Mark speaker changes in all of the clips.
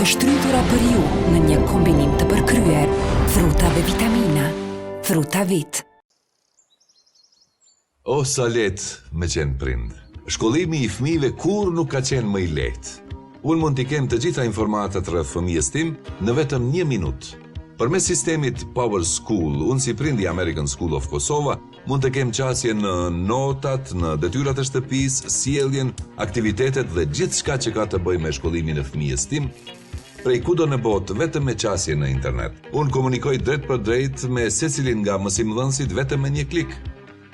Speaker 1: Të shtrydhura për ju në një kombinim të përkryer, fruta dhe vitamina. Fruta Vit.
Speaker 2: Oh sa lehtë me qenë prind. Shkollimi i fëmijëve kurrë nuk ka qenë më i lehtë. Unë mund t'i kem të gjitha informatat rreth fëmijës tim në vetëm një minutë. Përmes sistemit Power School, unë si prind i American School of Kosova mund të kem qasje në notat, në detyrat e shtëpisë, sjelljen, aktivitetet dhe gjithçka që ka të bëjë me shkollimin e fëmijës tim, prej kudo në botë vetëm me qasje në internet. Unë komunikoj drejtpërdrejt me secilin nga mësimdhënësit vetëm me një klik.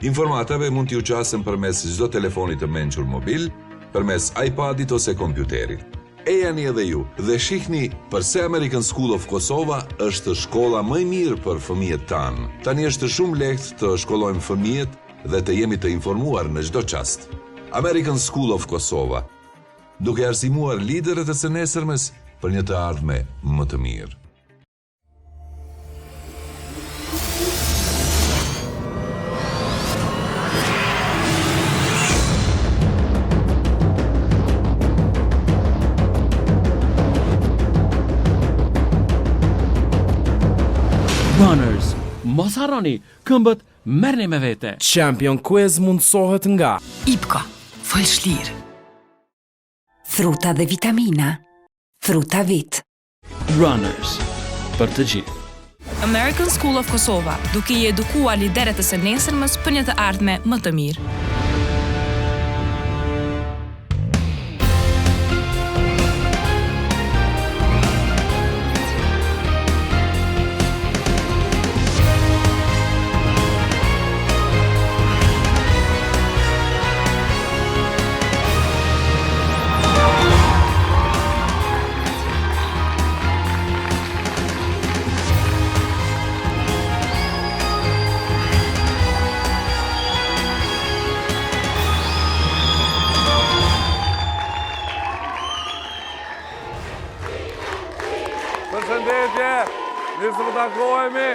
Speaker 2: Informatave mund t'iu qasem përmes çdo telefoni të mençur mobil, përmes iPadit ose kompjuterit. Ejani edhe ju dhe shihni përse American School of Kosova është shkolla më e mirë për fëmijët tanë. Tani është shumë lehtë të shkollojmë fëmijët dhe të jemi të informuar në çdo çast. American School of Kosova, duke arsimuar liderët e së nesërmes për një të ardhme më të mirë.
Speaker 3: Runners, mos harroni, këmbët merrni me vete.
Speaker 4: Champion Quiz mundësohet nga
Speaker 1: Ipko, fol shlirë. Fruta dhe vitamina. Fruta Vit.
Speaker 3: Runners, për të gjithë.
Speaker 5: American School of Kosova, duke i edukuar liderët e së nesërmes për një të ardhme më të mirë.
Speaker 6: Përshëndetje, mirë se po takohemi.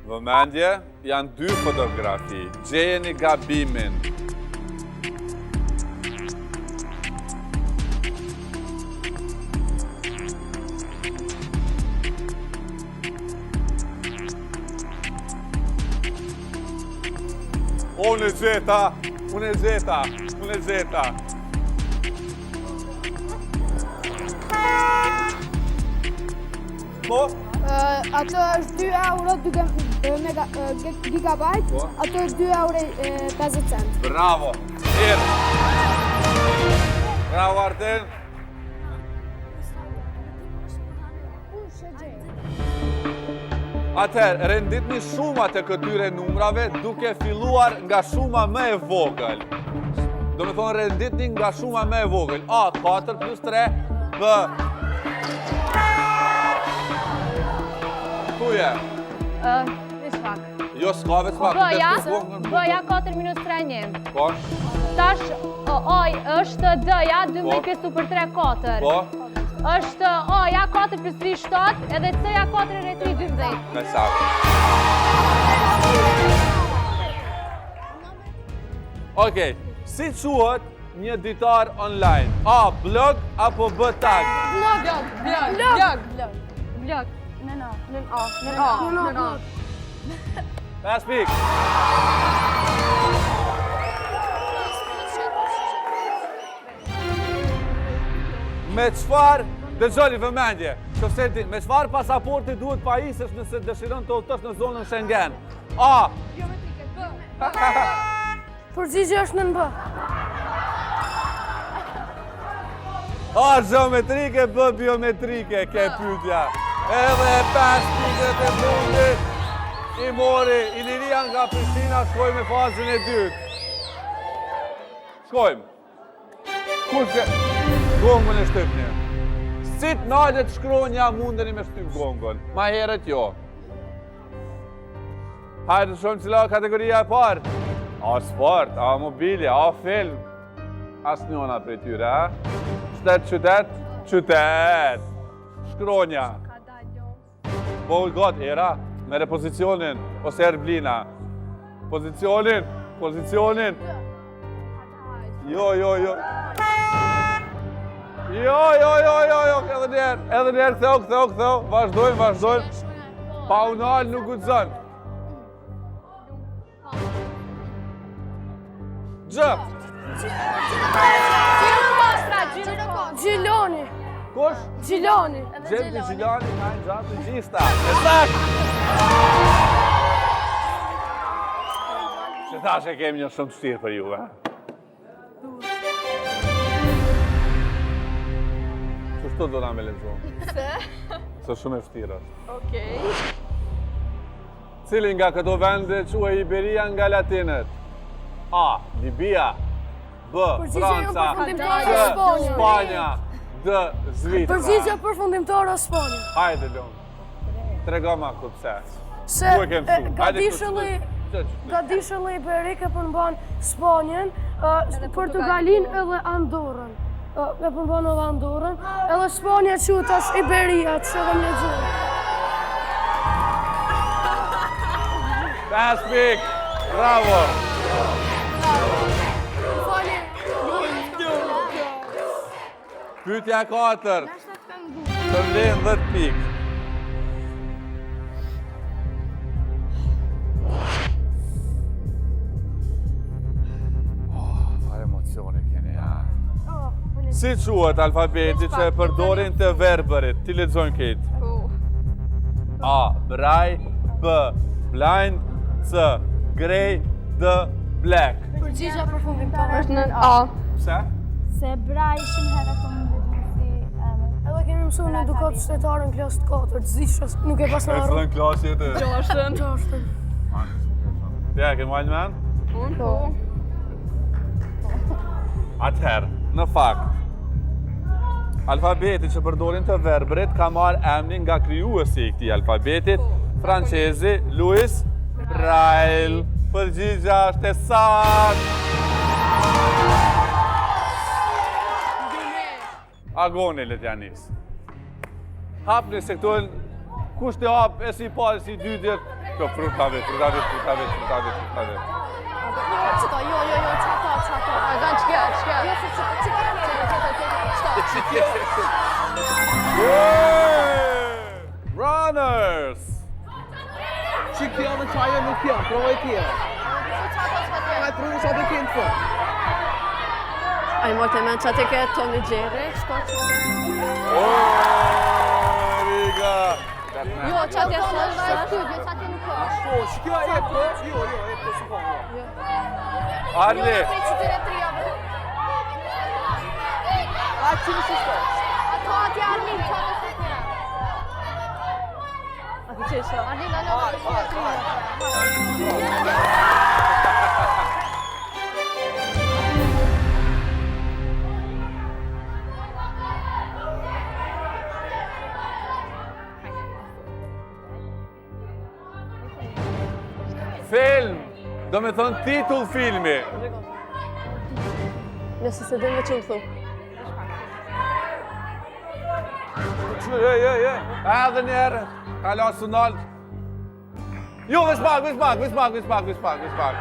Speaker 6: Vëmendje, janë dy fotografi. Gjejeni gabimin. Unë e gjeta, unë e gjeta, unë e gjeta. Po?
Speaker 7: Ato është 2 euro, 2 mega, gigabajt, po. ato është 2 euro 50 cent.
Speaker 6: Bravo! Mirë! Bravo, Arten! Atëherë, renditni shumat e këtyre numrave duke filluar nga shuma më e vogël. Domethonë, renditni nga shuma më e vogël. A, 4 plus 3, B. Thuje?
Speaker 8: Veç pak.
Speaker 6: Jo, s'ka veç pak.
Speaker 8: B-ja, B-ja 4 minus 3 një.
Speaker 6: Po.
Speaker 8: Tash, A është D-ja, 12 po. pjesu për 3, 4.
Speaker 6: Po.
Speaker 8: Është A-ja 4 plus 3, 7, edhe C-ja 4 herë 3, 12.
Speaker 6: Me saktë. Okej, si quhet një ditar online? A, blog apo B, tag?
Speaker 8: Blog, blog, blog, blog, blog. Nën A, nën A, nën A, nën A.
Speaker 6: 5 pikë. Me çfarë, dëgjoni vëmendje, që di, me çfarë pasaporti duhet pajisesh nëse dëshiron të udhëtosh në zonën Schengen? A.
Speaker 7: Biometrike, B. Përgjigje është nën B.
Speaker 6: A, gjeometrike, B, biometrike, ke pytja. Edhe 5 pikët e fundit, i mori, Iliria nga Prishtina, shkojmë me fazën e dytë. Shkojmë. Kush e... Gongun e shtypni. Si të nalet shkronja mundeni me shtyp gongun. Ma herët jo. Hajde të shohim cila kategoria e parë. A sport, a mobilje, a film. Asnjona prej tyre, a? Shtet, qytet, qytet. Shkronja. Po, gati, era, merre pozicionin, ose Erblina. Pozicionin, pozicionin. Jo, jo, jo. Jo, jo, jo, jo, jo, edhe njëherë, edhe njëherë, ktheu, ktheu, ktheu, vazhdojmë, vazhdojmë. Pa u nalë nuk guxon. Gjë.
Speaker 7: Gjilani.
Speaker 6: Kush?
Speaker 7: Gjilani.
Speaker 6: Gjemti Gjilani, ka një gjatë gjista. E saktë! Se thash e kemi një shumë të vshtirë për juve. Qështu do ta me lexu?
Speaker 8: Se?
Speaker 6: Se shumë e vshtirë është.
Speaker 8: Okej.
Speaker 6: Cili nga këto vende quhej Iberia nga latinët? A. Libia B. Franca C. Spanja D. Zvicra
Speaker 7: Përgjigja përfundimtare Spanja.
Speaker 6: Hajde, Lon. Tregoma këtu pse.
Speaker 7: Se gadishulli gadishulli Iberik e përmban Spanjën, Portugalin edhe Andorrën. E përmban edhe Andorrën, edhe Spanja quhet tash Iberia, që edhe më lexuar.
Speaker 6: Pesë pikë, bravo! Pyetja e katërt. Të vlen 10 pikë. Oh, farë emocione keni, ja.
Speaker 8: Oh,
Speaker 6: Si quhet alfabeti që e përdorin të verbërit? T'i lexojnë krejt.
Speaker 8: Po.
Speaker 6: A. Braj, B. Blind, C. Grey, D. Black.
Speaker 7: Përgjigja përfundimtare
Speaker 8: është nën A.
Speaker 6: Pse?
Speaker 9: Se braj shumë herë kom lexu si emër.
Speaker 7: Edhe kemi mësuar në edukatë qytetare në klasë të katërt, zishës, nuk e pas në
Speaker 6: E
Speaker 7: harru.
Speaker 6: cilën klasë je ti?
Speaker 8: Gjashtën.
Speaker 7: Gjashtën.
Speaker 6: Ja, ke majtë men?
Speaker 8: Unë po.
Speaker 6: Atëherë, në fakt, alfabeti që përdorin të verbrit ka marrë emnin nga krijuesi i këtij alfabetit, francezi Louis Braille. Përgjigja është e saktë. Agoni le t'ja nis. Hapni se këto kush të hap e si parë, si dytë, kjo frutave, frutave, frutave, frutave, frutave.
Speaker 8: Qëto, jo, jo, jo, qato, qato. Agon, qëkja, qëkja. Jo, se qëto, qëto, qëto, qëto, qëto.
Speaker 6: Runners!
Speaker 10: Që kjo dhe qajo nuk janë, provoj tjera. Ai provu sa të kenë fort.
Speaker 8: Ai mojtë e men që atë ke Tom e Jerry, shko që...
Speaker 6: Oh, Riga!
Speaker 8: Jo, që atë e së jo, që atë nuk është.
Speaker 10: Po, që kjo e po, jo, jo, e po së po, jo.
Speaker 6: Arli!
Speaker 8: Jo, prej qytere trijave.
Speaker 10: A, që në shishto?
Speaker 8: Ato atje Arlin, që atë së tjera. Atë që isha? Arlin, anë, atë së trijave.
Speaker 6: Film! Do me thonë titull filmi.
Speaker 8: Nëse se dhe me që më thu.
Speaker 6: Që, je, je, je. Edhe njerë, ka lasë nalë. Jo, veç pak, veç pak, veç pak, veç pak, veç pak, veç pak.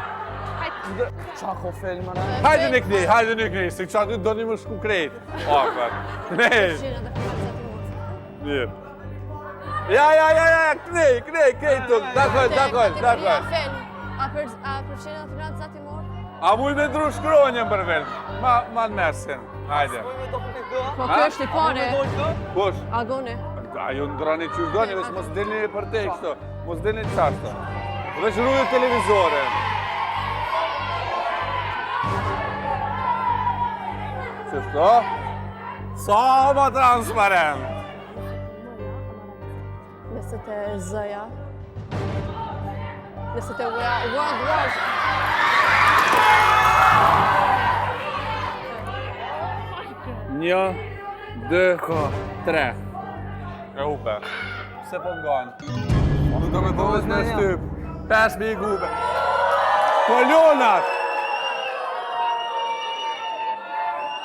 Speaker 10: Qa ko film, re?
Speaker 6: Hajde në knej, hajde në knej, se qa ty do një më shku krejt. Afër. Nej. Mirë. Ja, ja, ja, ja, knej, knej, knej, të, dakol, dakol, dakol.
Speaker 8: A për a përfshin atë filmat zatimor?
Speaker 6: A muj me ndru shkronjën për film? Ma, ma në mesin, hajde.
Speaker 8: Po ky është i pari.
Speaker 6: Kush?
Speaker 8: Agoni.
Speaker 6: A ju ndroni që doni, veç mos dilni për te kështu, mos dilni qashtu. Veç rujë televizorin. Qështu? Sa ma transparent?
Speaker 8: Nëse të zëja. Nëse të World War.
Speaker 6: Një, dy, tre. E hupe. Pse po nganë? Nuk do me thonë me shtyp. 5 pikë hupe. Kolonat!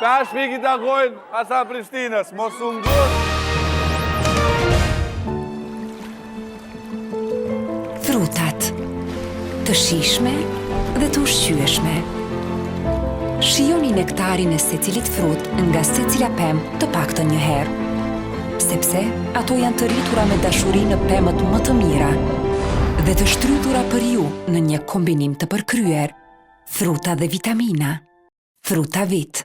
Speaker 6: 5 pikë i takojnë Hasan Prishtinës, mos u ngut.
Speaker 1: Frutat. Të shijshme. dhe të ushqyeshme. Shijoni nektarin e secilit frut nga secila pemë të paktën një herë. Sepse ato janë të rritura me dashuri në pemët më të mira dhe të shtrydhura për ju në një kombinim të përkryer. Fruta dhe vitamina. Frutavit.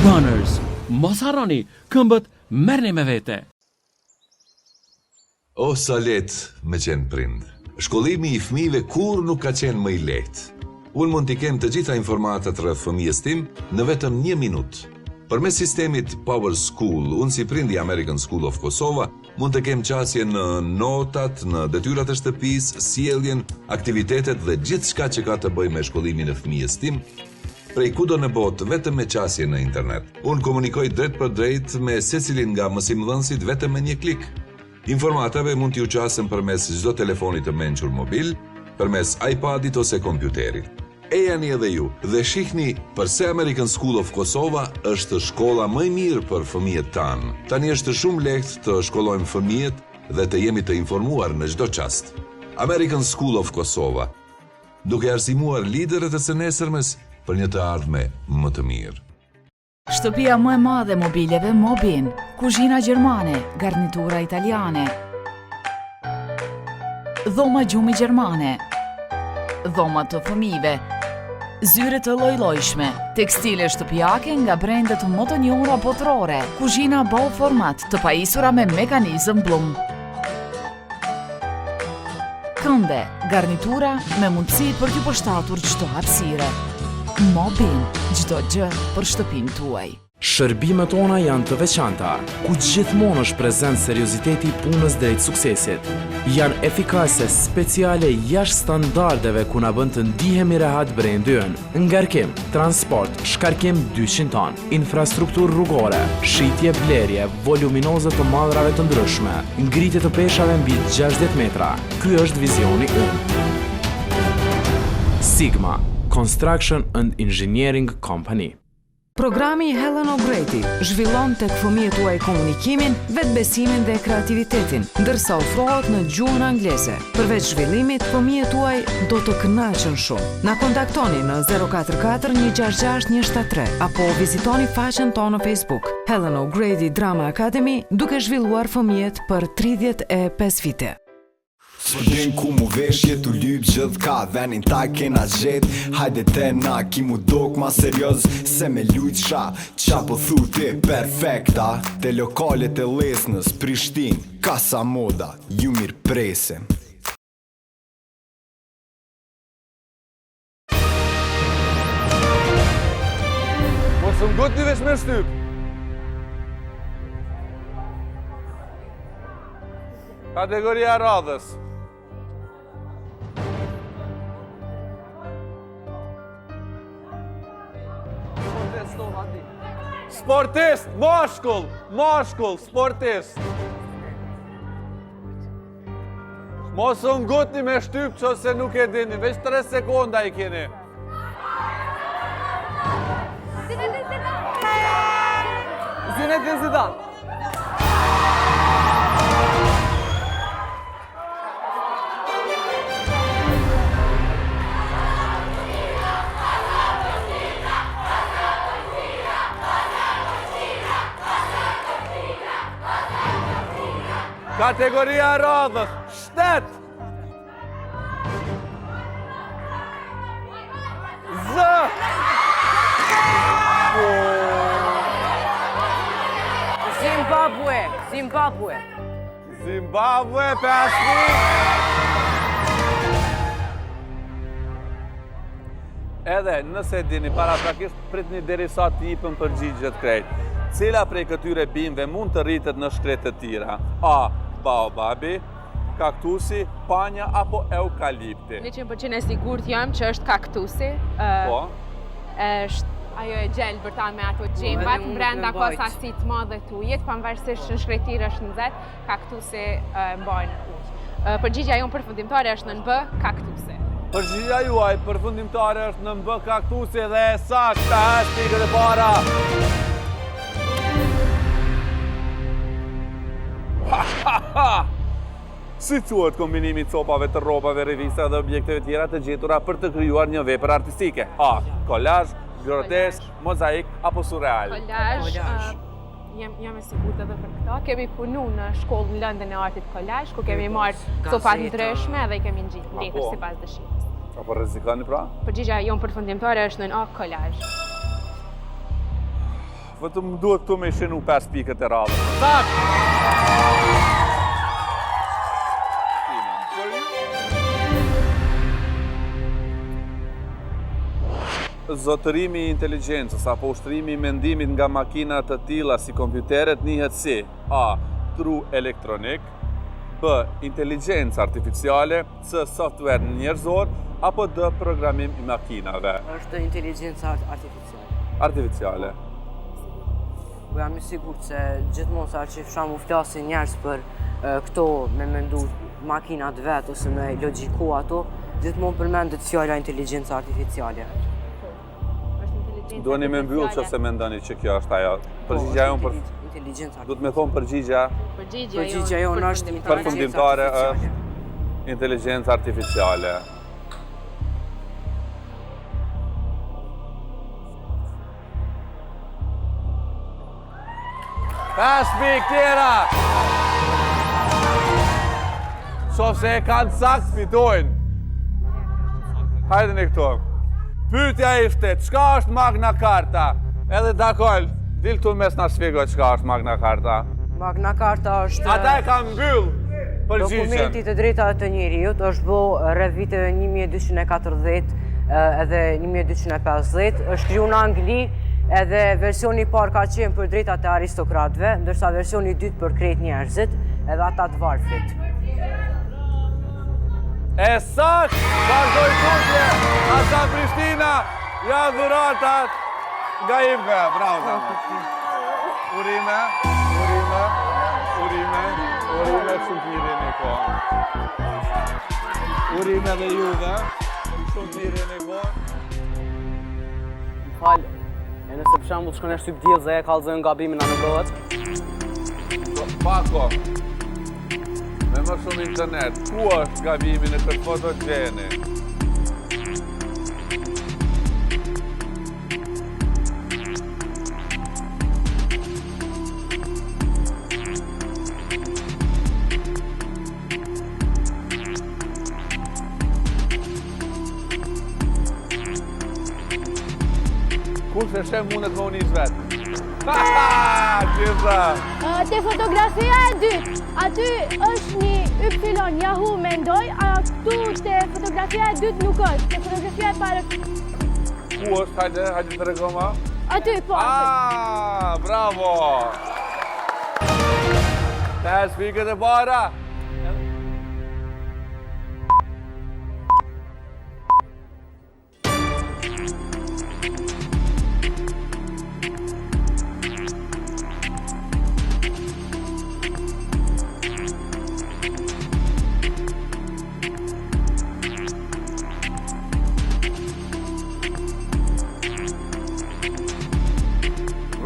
Speaker 3: Runners, mos harroni, këmbët merrni me vete.
Speaker 2: Oh sa lehtë me qenë prind. Shkollimi i fëmijëve kurrë nuk ka qenë më i lehtë. Unë mund t'i kem të gjitha informatat rreth fëmijës tim në vetëm një minutë. Përmes sistemit Power School, unë si prind i American School of Kosova mund të kem qasje në notat, në detyrat e shtëpisë, sjelljen, aktivitetet dhe gjithçka që ka të bëjë me shkollimin e fëmijës tim, prej kudo në botë vetëm me qasje në internet. Unë komunikoj drejtpërdrejt me secilin nga mësimdhënësit vetëm me një klik. Informatave mund t'iu qasem përmes çdo telefoni të mençur mobil, përmes iPad-it ose kompjuterit. Ejani edhe ju dhe shihni përse American School of Kosova është shkolla më e mirë për fëmijët tanë. Tani është shumë lehtë të shkollojmë fëmijët dhe të jemi të informuar në çdo çast. American School of Kosova, duke arsimuar liderët e së nesërmes për një të ardhme më të mirë.
Speaker 11: Shtëpia më e madhe e mobileve Mobin, kuzhina gjermane, garnitura italiane, dhoma gjumi gjermane, dhoma të fëmijëve, zyre të llojllojshme, tekstile shtëpiake nga brendet më të njohura botërore, kuzhina Bauformat të pajisura me mekanizëm Blum. Kënde, garnitura me mundësi për t'ju përshtatur çdo hapësire. Mobin, çdo gjë për shtëpinë tuaj.
Speaker 4: Shërbimet tona janë të veçanta, ku gjithmonë është prezent serioziteti i punës drejt suksesit. Janë efikase, speciale jashtë standardeve ku na bën të ndihemi rehat brendi ynë. Ngarkim, transport, shkarkim 200 ton. Infrastrukturë rrugore, shitje, blerje, voluminoze të mallrave të ndryshme, ngritje të peshave mbi 60 metra. Ky është vizioni ynë. Sigma, Construction and Engineering Company.
Speaker 12: Programi Helen O'Grady zhvillon tek fëmijët tuaj komunikimin, vetëbesimin dhe kreativitetin, ndërsa ofrohet në gjuhën angleze. Përveç zhvillimit, fëmijët tuaj do të kënaqen shumë. Na kontaktoni në 044 166 173 apo vizitoni faqen tonë në Facebook, Helen O'Grady Drama Academy, duke zhvilluar fëmijët për 35 vite.
Speaker 13: S'po din ku mu vesh je tu lyp gjithka Venin ta kena gjet Hajde te na ki mu dok ma serioz Se me lujt sha Qa po thu ti perfekta Te lokalet e Lesnës Prishtin Kasa Moda Ju mirëpresim.
Speaker 6: Mos u ngutni veç me shtyp. Kategoria e radhës. Sportist, mashkull, mashkull, sportist. Mos u ngutni me shtyp qoftë se nuk e dini, veç 3 sekonda i keni.
Speaker 10: Zinedine Zidane.
Speaker 6: Kategoria e radhës, shtet! Z!
Speaker 14: Zimbabwe, Zimbabwe.
Speaker 6: Zimbabwe, pesë Edhe nëse dini paraprakisht, pritni derisa të jipen përgjigjet krejt. Cila prej këtyre bimëve mund të rritet në shkretëtira? A. Baobabi, kaktusi, panja apo eukalipti?
Speaker 8: 100% e sigurt jam që është kaktusi.
Speaker 6: Po.
Speaker 8: Është ajo e gjelbërta me ato gjembat, brenda ka sasi të madhe të ujit, pavarësisht që në shkretirë është nxehtë, kaktusi mban ujë. Përgjigja jonë përfundimtare është nën B, kaktusi.
Speaker 6: Përgjigja juaj përfundimtare është nën B kaktusi dhe e saktë, 5 pikët e para. Ha, ha, ha! Si quhet kombinimi i copave të rrobave, revistave dhe objekteve tjera të gjetura për të krijuar një vepër artistike? A. Kolazh, grotesk, mozaik apo surreal?
Speaker 8: Kolazh. Jam, jam e sigurt edhe për këto. Kemi punu në shkollë në lëndën e artit kolazh, ku kemi marrë copa të ndryshme edhe i kemi ngjitë në letër sipas
Speaker 6: dëshirës. Apo rrezikoni pra?
Speaker 8: Përgjigja jonë përfundimtare është nën A kolazh.
Speaker 6: Vetëm më duhet këtu me i shënu 5 pikët e radhës. Tak! Zotërimi i inteligjencës apo ushtrimi i mendimit nga makina të tilla si kompjuteret njihet si A. Tru elektronik B. Inteligjencë artificiale C. Software njerëzor apo D. Programim i makinave.
Speaker 14: Është inteligjenca artificiale.
Speaker 6: Artificiale.
Speaker 14: Po jam i sigurt se gjithmonë sa që për shembull flasin njerëz për këto me mendu makinat vetë ose me logjiku ato, gjithmonë përmendet fjala inteligjenca artificiale.
Speaker 6: Duheni me mbyllë që se mendoni që kjo është ajo. Po, përgjigja jonë për...
Speaker 14: Inteligjenca
Speaker 6: Duhet me thonë përgjigja...
Speaker 14: Përgjigja jonë është
Speaker 6: përfundimtare është inteligjenca artificiale. Pesë pikë tjera! Qoftë se e kanë sakt, fitojnë. Hajde në këto. Pytja ishte, çka është Magna Carta? Edhe dakol, dil këtu mes na shpjego çka është Magna Carta.
Speaker 14: Magna Carta është...
Speaker 6: Ata e kanë mbyllë përgjigjen.
Speaker 14: Dokumenti i të drejtave të njeriut është bo rreth viteve 1240 edhe 1250, është kriju në Angli edhe versioni i parë ka qenë për drejtat e aristokratëve, ndërsa versioni i dytë për krejt njerëzit edhe ata të varfrit.
Speaker 6: E saktë, vazhdoj tutje, Hasan Prishtina, ja dhuratat, nga Ivka, bravo, bravo. Urime, urime, urime, urime, shumë të mirë jeni kon. Urime dhe juve. Shumë mirë jeni kon.
Speaker 10: Më fal, e nëse për shembull shkon e shtyp diellza e kallzon gabimin a nuk bëhet?
Speaker 6: Pako. Me më shumë internet, ku është gabimi në këtë foto gjeni? Kush e sheh mundet me u nis vetë? Ha ha! Gjitha!
Speaker 9: Te fotografia e dytë, aty është një Y Yahoo mendoj, a këtu te fotografia e dytë nuk është, te fotografia e parë
Speaker 6: Ku është? Hajde, hajde tregoma.
Speaker 9: Aty, po, aty.
Speaker 6: Ah, bravo! Pesë pikët e para!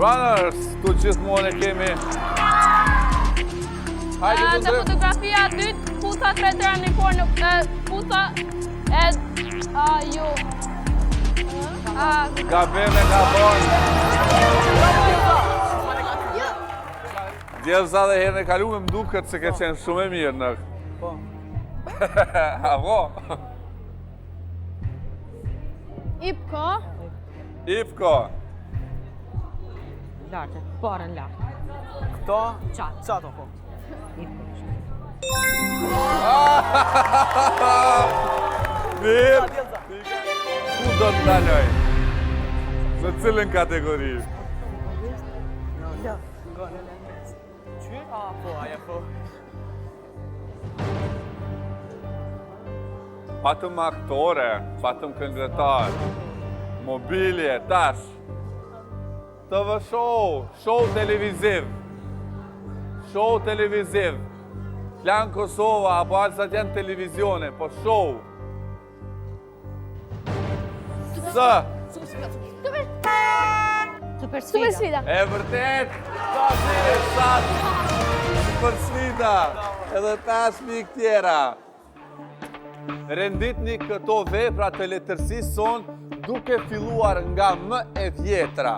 Speaker 6: Runners, tu gjithmonë e kemi.
Speaker 9: Hajde të ndre. Fotografia e dytë, puta tre të në por në puta e a ju.
Speaker 6: A Gabim e ka bon. Djelza dhe herën e kalume më duket se ke qenë shumë e mirë në.
Speaker 10: Po.
Speaker 6: Apo?
Speaker 9: Ipko.
Speaker 6: Ipko.
Speaker 15: Lartë, parën lartë.
Speaker 10: Këto?
Speaker 15: Qatë.
Speaker 10: Qato, po.
Speaker 15: Ipko.
Speaker 6: Mirë. Ku do të ndaloj? Në cilën kategori?
Speaker 10: Qyr? Po, aja po.
Speaker 6: Patëm aktore, patëm këngëtar, mobilje, tash, TV show, show televiziv, show televiziv, Klan Kosova, apo Alsat janë televizione, po show. C.
Speaker 9: Super sfida. Super sfida.
Speaker 6: E vërtet, sa si e sat. Super sfida. Edhe 5 pikë tjera. Renditni këto vepra të letërsisë sonë duke filluar nga më e vjetra.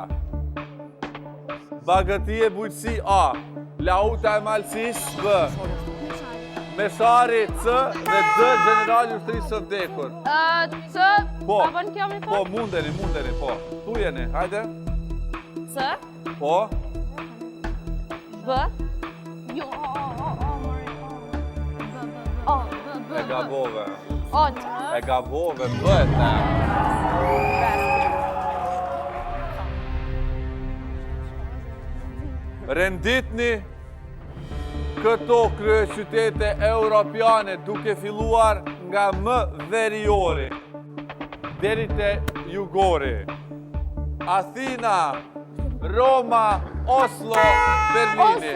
Speaker 6: Bagëti e bujqësi A, Lauta e Malësisë B, Meshari C dhe D, Gjenerali i ushtrisë së vdekur.
Speaker 8: C,
Speaker 6: po,
Speaker 8: a bën kjo me
Speaker 6: Po, mundeni, mundeni, po. Thujeni, hajde.
Speaker 8: C.
Speaker 6: Po.
Speaker 8: B. Jo, o, o, o, o, more, o. B, B, B. O, B, B,
Speaker 6: E gabove.
Speaker 8: O,
Speaker 6: E gabove, B e te. Renditni këto kryeqytete europiane duke filluar nga më veriori deri te jugori. Athina, Roma, Oslo, Berlini.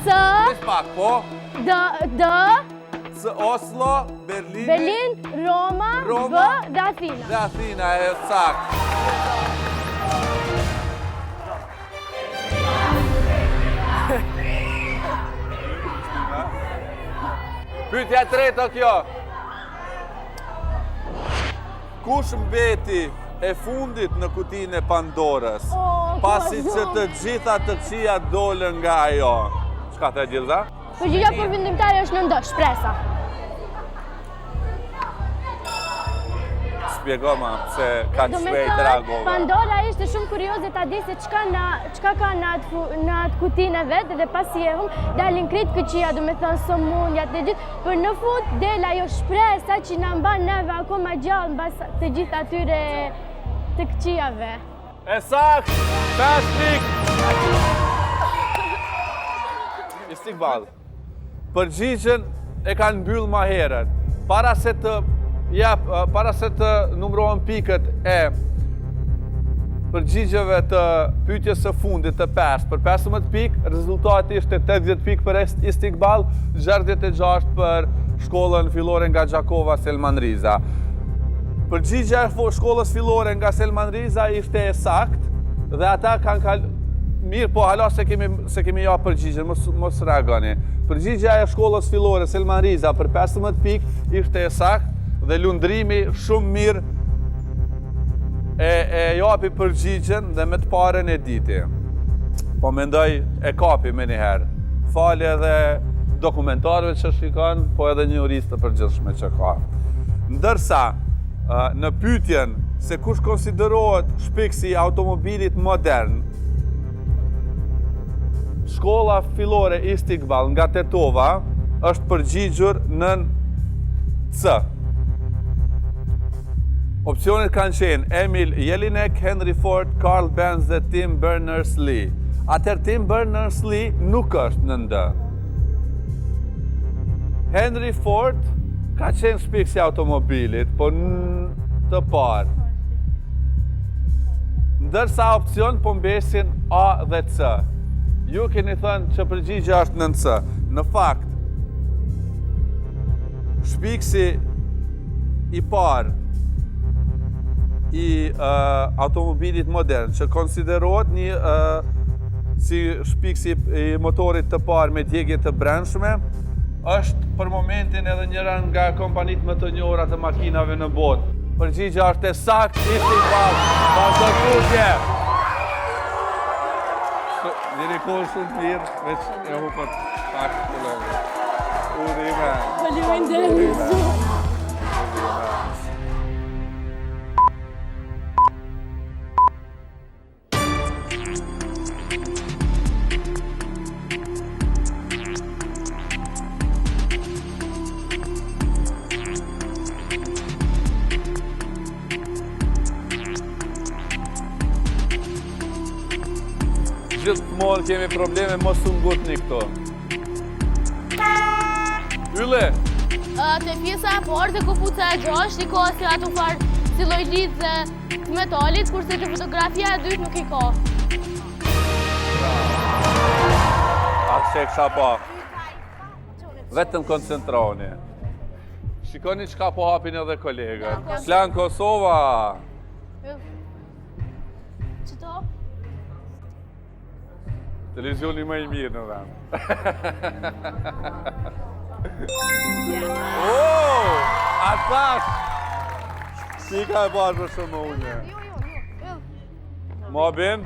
Speaker 9: C.
Speaker 6: Veç pak, po.
Speaker 9: D, D.
Speaker 6: C, Oslo, Berlini.
Speaker 9: Berlin, Roma,
Speaker 6: Roma
Speaker 9: B dhe Athina.
Speaker 6: Dhe Athina, e saktë. Pyetja e tretë o kjo. Kush mbeti e fundit në kutinë e Pandorës,
Speaker 9: oh,
Speaker 6: pasi që të gjitha të këqijat dolën nga ajo? Çka the Gilda?
Speaker 9: Përgjigja përfundimtare është nën D, shpresa.
Speaker 6: Shpjegoma pse kaq shpejt reagove.
Speaker 9: Pandora ishte shumë kurioze ta di se çka na çka ka në atë në atë kutinë e vet dhe pasi e humb dalin krejt këqija, domethënë sëmundja të gjithë, Por në fund del ajo shpresa që na mban neve akoma gjallë mbas të gjithë atyre të këqijave.
Speaker 6: E saktë, 5 pikë. Istikbal. Përgjigjen e kanë mbyllë ma herët. Para se të jap, para se të numërohen pikët e përgjigjeve të pyetjes së fundit të 5 për 15 pikë, rezultati ishte 80 pikë për Istikbal, 66 për shkollën fillore nga Gjakova Selman Riza. Përgjigja e shkollës fillore nga Selman Riza ishte e saktë dhe ata kanë kal... Mirë, po hala s'e kemi, s'e kemi ja përgjigjen, mos, mos reagoni. Përgjigja e shkollës fillore Selman Riza për 15 pikë ishte e saktë dhe Lundrimi shumë mirë e, e japi përgjigjen dhe me të parën e diti. Po mendoj e kapi menjëherë. Falë edhe dokumentarëve që shikon, po edhe njohurisë të përgjithshme që ka. Ndërsa, në pyetjen se kush konsiderohet shpikësi i automobilit modern, shkolla fillore Istikbal nga Tetova është përgjigjur nën C. Opsionet kanë qenë Emil Jelinek, Henry Ford, Carl Benz dhe Tim Berners-Lee. Atëherë Tim Berners-Lee nuk është nën D. Henry Ford ka qenë shpikësi i automobilit, po në të parë. Ndërsa opcion po mbesin A dhe C. Ju keni thënë që përgjigja është nën C. Në fakt, Shpikësi i parë i uh, automobilit modern, që konsiderohet një uh, si shpikësi i motorit të parë me djegie të brendshme, është për momentin edhe njëra nga kompanitë më të njohura të makinave në botë. Përgjigja është e saktë, Istikbal, vazhdo tutje. Jeni konë shumë të mirë, veç e hupët pak të lëngë. Urime.
Speaker 9: Faleminderit shumë.
Speaker 6: Gjithmonë kemi probleme, mos u ngutni këto. Ylle!
Speaker 9: Te pjesa e parë te këpuca e gjashtë, i ka si ato farë si lloj lidhëse të metalit, kurse te fotografia e dytë nuk i ka.
Speaker 6: A që e kësha pa? Vetëm koncentroni. Shikoni çka po hapin edhe kolegët. Klan Kosova!
Speaker 9: Qëto?
Speaker 6: Televizioni më i mirë në vend. Oh, a tash! Si ka e parë për shumë unë?
Speaker 9: Jo, jo, jo.
Speaker 6: Mobin?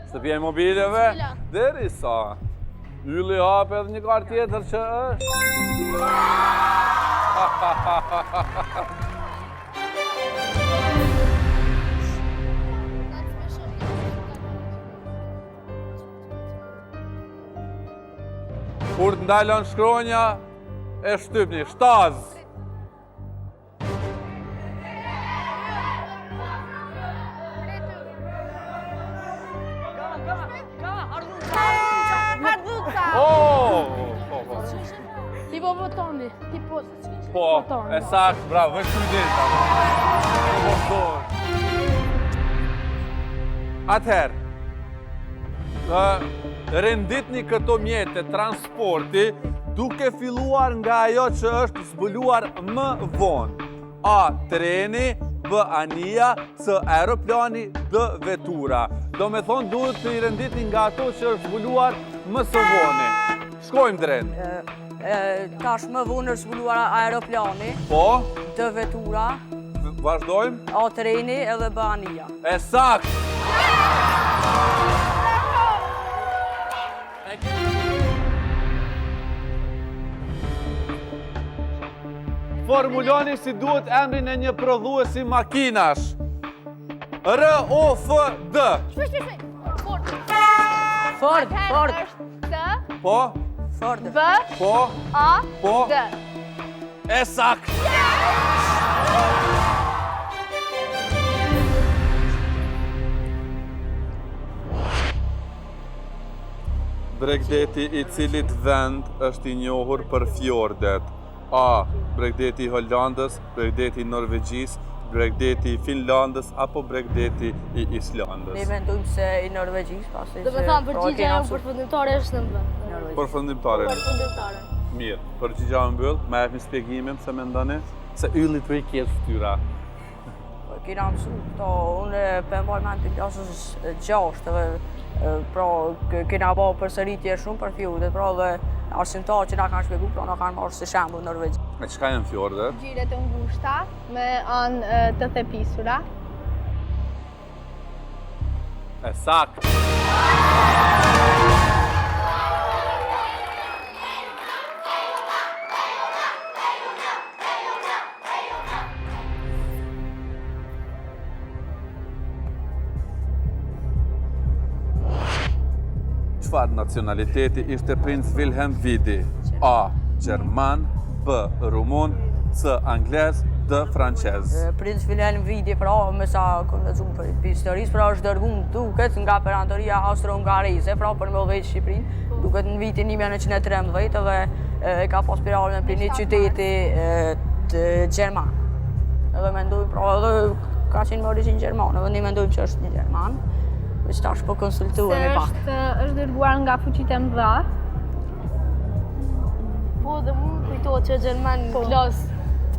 Speaker 6: Shtëpia e mobiljeve? Deri sa? Ylli hap edhe një kartë tjetër që është. Kur të ndalon shkronja, e shtypni, shtazë. Oh! Po, po.
Speaker 7: Ti po votoni, ti po
Speaker 6: Po, e saktë, bravo, veç kujdes. Po po. Atëherë, renditni këto mjete transporti duke filluar nga ajo që është zbuluar më vonë. A. Treni, B. Anija, C. Aeroplani, D. Vetura. Domethonë duhet të i renditni nga ato që është zbuluar më së voni. Shkojmë Dren.
Speaker 14: Tash më vonë është zbuluar aeroplani.
Speaker 6: Po.
Speaker 14: D. Vetura.
Speaker 6: Vazhdojmë.
Speaker 14: A. Treni edhe B. Anija.
Speaker 6: E saktë. Formuloni si duhet emrin e një prodhuesi makinash. R O F D.
Speaker 9: Shpejt, shpejt, shpejt.
Speaker 14: Ford. Ford, Ford.
Speaker 8: T.
Speaker 6: Po.
Speaker 14: Ford.
Speaker 8: B.
Speaker 6: Po.
Speaker 8: A.
Speaker 6: Po.
Speaker 8: D.
Speaker 6: E saktë. Bregdeti i cilit vend është i njohur për fjordet? A. Bregdeti i Holandës, bregdeti i Norvegjisë, bregdeti i Finlandës apo bregdeti i Islandës?
Speaker 14: Ne mendojmë se i Norvegjisë, pasi
Speaker 9: Do me thonë përgjigja jonë përfundimtare është në B.
Speaker 6: Përfundimtare.
Speaker 9: Përfundimtare.
Speaker 6: Mirë, përgjigja u mbyll, ma jepni shpjegimin pse mendoni se Yllit po i kesh fytyra.
Speaker 14: Po, kena mësu këto, unë po e mbaj mend të klasës 6 edhe pra kena bo përsëritje shumë për fjordet, pra dhe arsimtarët që na kanë shpjegu, pra na kanë marrë si shembull Norvegji.
Speaker 6: E çka janë fjordet?
Speaker 8: Gjire të ngushta me anë të thepisura.
Speaker 6: E saktë. Çfarë nacionaliteti ishte princ Wilhelm Vidi? A. Gjerman B. Rumun C. Anglez D. Francez
Speaker 14: Princ Wilhelm Vidi, pra, me sa kom lexu për historisë, pra është dërgu më duket nga perandoria austro-hungareze, pra për me udhëheq Shqipërinë, duket në vitin 1913 edhe e ka pas prejardhjen prej një qyteti gjerman. Edhe mendoj, pra, edhe ka qenë me origjinë gjermane, edhe ne mendojmë që është një gjerman, veç tash po konsultohemi pak.
Speaker 8: Se është, është dërguar nga fuqitë e mëdha.
Speaker 9: Po, dhe mu më kujtohet që gjerman në po. klasë.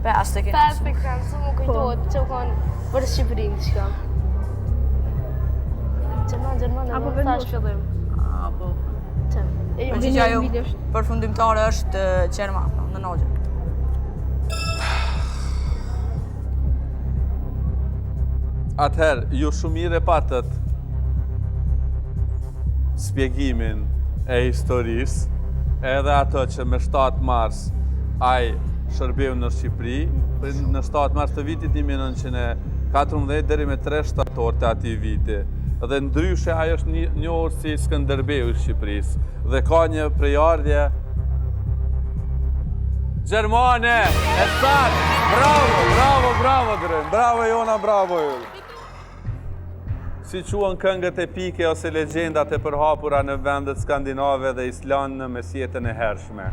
Speaker 14: Pesë të kena.
Speaker 9: Pesë të kena, mu kujtohet po. që u konë për Shqipërinë, që ka. Gjerman, gjerman,
Speaker 8: Apo
Speaker 9: edhe më thash fillim.
Speaker 14: Apo. Përgjigja jo përfundimtare është gjerman, pra, në nogje.
Speaker 6: Atëherë, ju shumë mirë e patët spjegimin e historisë, edhe atë që me 7 mars ai shërbeu në Shqipëri, në 7 mars të vitit 1914 deri me 3 shtator të atij viti. Dhe ndryshe ai është njohur si Skënderbeu i Shqipërisë dhe ka një prejardhje gjermane. E saktë! Bravo, bravo, bravo, Dren. Bravo Jona, bravo Yll. Si quhen këngët epike ose legjendat e përhapura në vendet skandinave dhe Islandë në mesjetën e hershme?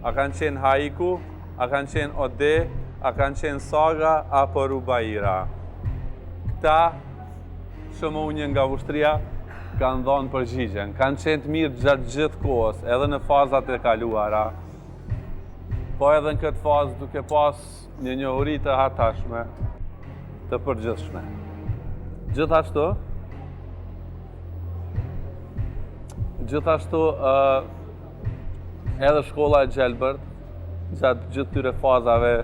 Speaker 6: A kanë qenë haiku, a kanë qenë ode, a kanë qenë saga apo rubaira? Këta shumë unjë nga Vushtrria kanë dhonë përgjigjen. Kanë qenë të mirë gjatë gjithë kohës, edhe në fazat e kaluara. Po edhe në këtë fazë duke pas një njohuri të hatashme. Të përgjithshme. Gjithashtu, gjithashtu edhe shkolla e gjelbërt, gjatë gjithë këtyre fazave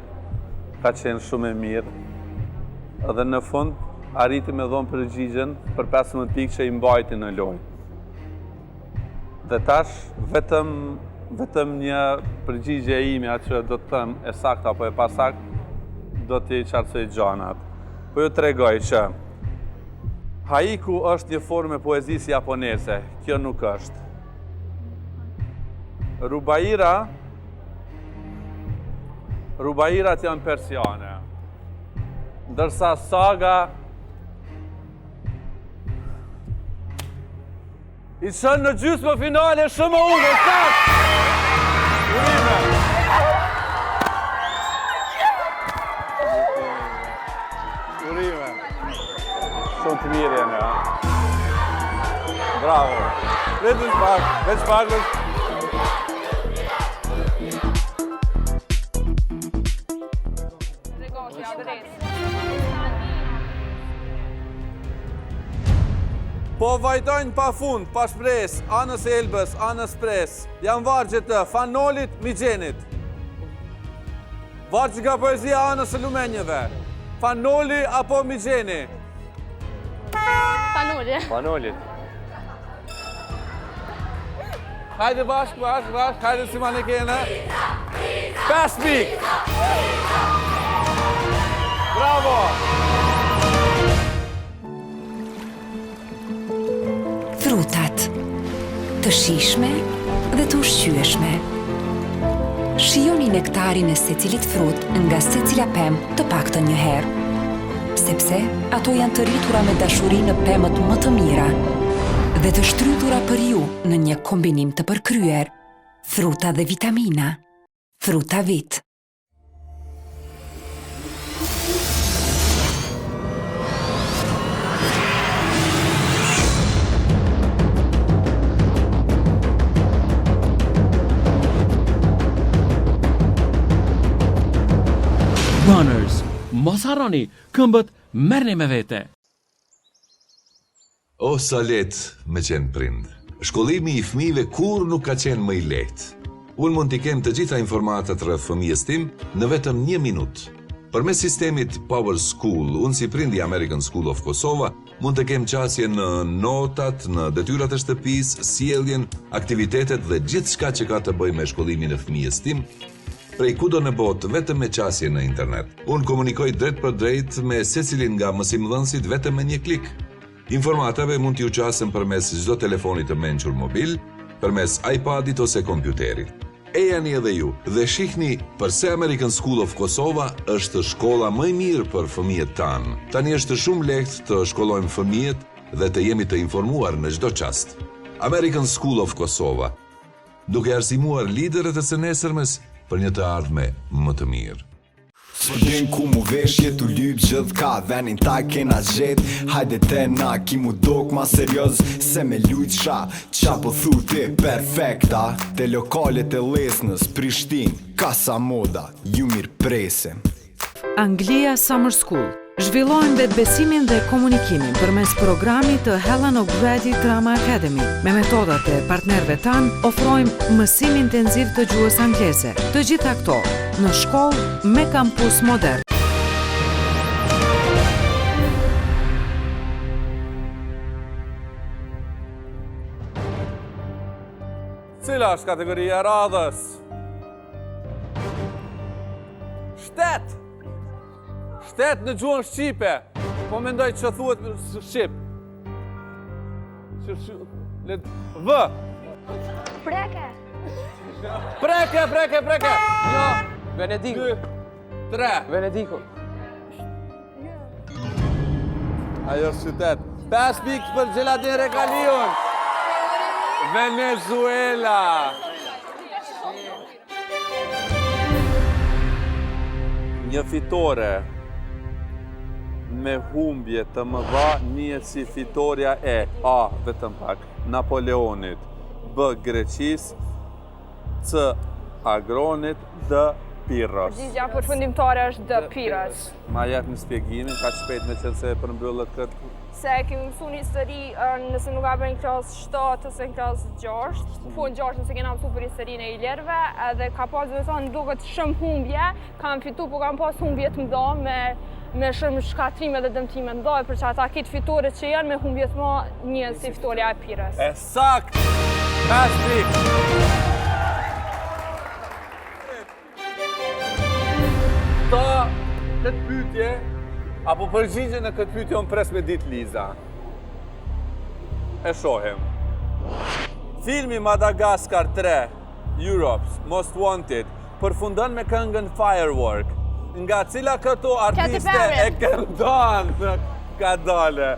Speaker 6: ka qenë shumë e mirë. Dhe në fund, arriti me dhonë përgjigjen për 15 pikë që i mbajti në lojë. Dhe tash, vetëm, vetëm një përgjigje e imja që do të them e saktë apo e pasaktë, do t'i qartësoj gjanat. Po ju tregoj që haiku është një formë e poezisë japoneze, kjo nuk është. Rubaira, rubairat janë persiane, ndërsa saga I çon në gjysmë finale shumë unë, saktë! Urime! Urime! Shumë të mirë jeni, ha? Bravo! Veç pak, veç pak, veç... Po vajtojnë pa fund, pa shpresë, anës Elbës, anës Presë. Janë vargje të Fan Nolit, Migjenit. Vargje nga poezia anës së lumenjëve. Fan Noli apo Migjeni?
Speaker 9: Fan Noli.
Speaker 6: Fan Nolit. Hajde bashkë, bashkë, bashkë, hajde si manekene. 5 pikë! Bravo!
Speaker 1: Frutat, të shijshme dhe të ushqyeshme. Shijoni nektarin e secilit frut nga secila pemë të paktën një herë. Sepse ato janë të rritura me dashuri në pemët më të mira dhe të shtrydhura për ju në një kombinim të përkryer, fruta dhe vitamina. Fruta Vit.
Speaker 3: Runners, mos harroni, këmbët merrni me vete.
Speaker 2: Oh sa lehtë me qenë prind. Shkollimi i fëmijëve kurrë nuk ka qenë më i lehtë. Unë mund t'i kem të gjitha informatat rreth fëmijës tim në vetëm një minutë. Përmes sistemit Power School, unë si prind i American School of Kosova mund të kem qasje në notat, në detyrat e shtëpisë, sjelljen, aktivitetet dhe gjithçka që ka të bëjë me shkollimin e fëmijës tim, prej kudo në botë vetëm me qasje në internet. Unë komunikoj drejtpërdrejt me secilin nga mësimdhënësit vetëm me një klik. Informatave mund t'iu qasem përmes çdo telefoni të mençur mobil, përmes iPad-it ose kompjuterit. Ejani edhe ju dhe shihni përse American School of Kosova është shkolla më e mirë për fëmijët tanë. Tani është shumë lehtë të shkollojmë fëmijët dhe të jemi të informuar në çdo çast. American School of Kosova, duke arsimuar liderët e së nesërmes për një të ardhme më të mirë.
Speaker 13: S'po din ku mu vesh je tu lyp gjithka Venin ta kena gjet Hajde te na ki mu dok ma serioz Se me lujt shah Qa po thu ti perfekta Te lokalet e Lesnës Prishtin Kasa Moda Ju mirëpresim.
Speaker 12: Anglia Summer School Zhvillojmë vetëbesimin dhe komunikimin përmes programit të Helen O'Grady Drama Academy. Me metodat e partnerëve tanë, ofrojmë mësim intenziv të gjuhës angleze. Të gjitha këto në shkollë me kampus modern.
Speaker 6: Cila është kategoria e radhës? Shtet! Shtet në gjuhën shqipe. Po mendoj që thuhet në shqip. Që shqip... Le... V.
Speaker 9: Preke.
Speaker 6: Preke, preke, preke. Një.
Speaker 10: Venediku.
Speaker 6: Dy. Tre.
Speaker 10: Venediku.
Speaker 6: Ajo është qytet. 5 pikë për Xheladin Rekaliun. Venezuela. Një fitore me humbje të mëdha njihet si fitorja e A. Vetëm pak, Napoleonit, B. Greqisë, C. Agronit, D. Pirros.
Speaker 8: Përgjigja përfundimtare është D, Pirros.
Speaker 6: Ma jep një shpjegimin, kaq shpejt meqenëse e përmbyllët këtë.
Speaker 8: Se kemi mësu në histori, nëse nuk gaboj në klasë 7 ose në klasë 6, po në 6 nëse kena mësu për historinë e ilirëve, edhe ka pas dhe thonë duket shumë humbje, kanë fitu, po kanë pas humbje të mëdha me, me shumë shkatërrime dhe dëmtime të mëdha, për që ata kitë fitore që janë me humbje të mëdha një si fitorja e Pirros.
Speaker 6: E saktë! 5 pikë! Ta, këtë pyetje, apo përgjigje në këtë pyetje unë pres me ditë Liza. E shohim. Filmi Madagascar 3, Europe's Most Wanted, përfundon me këngën Firework. Nga cila këto artiste e këndon? Ka dale,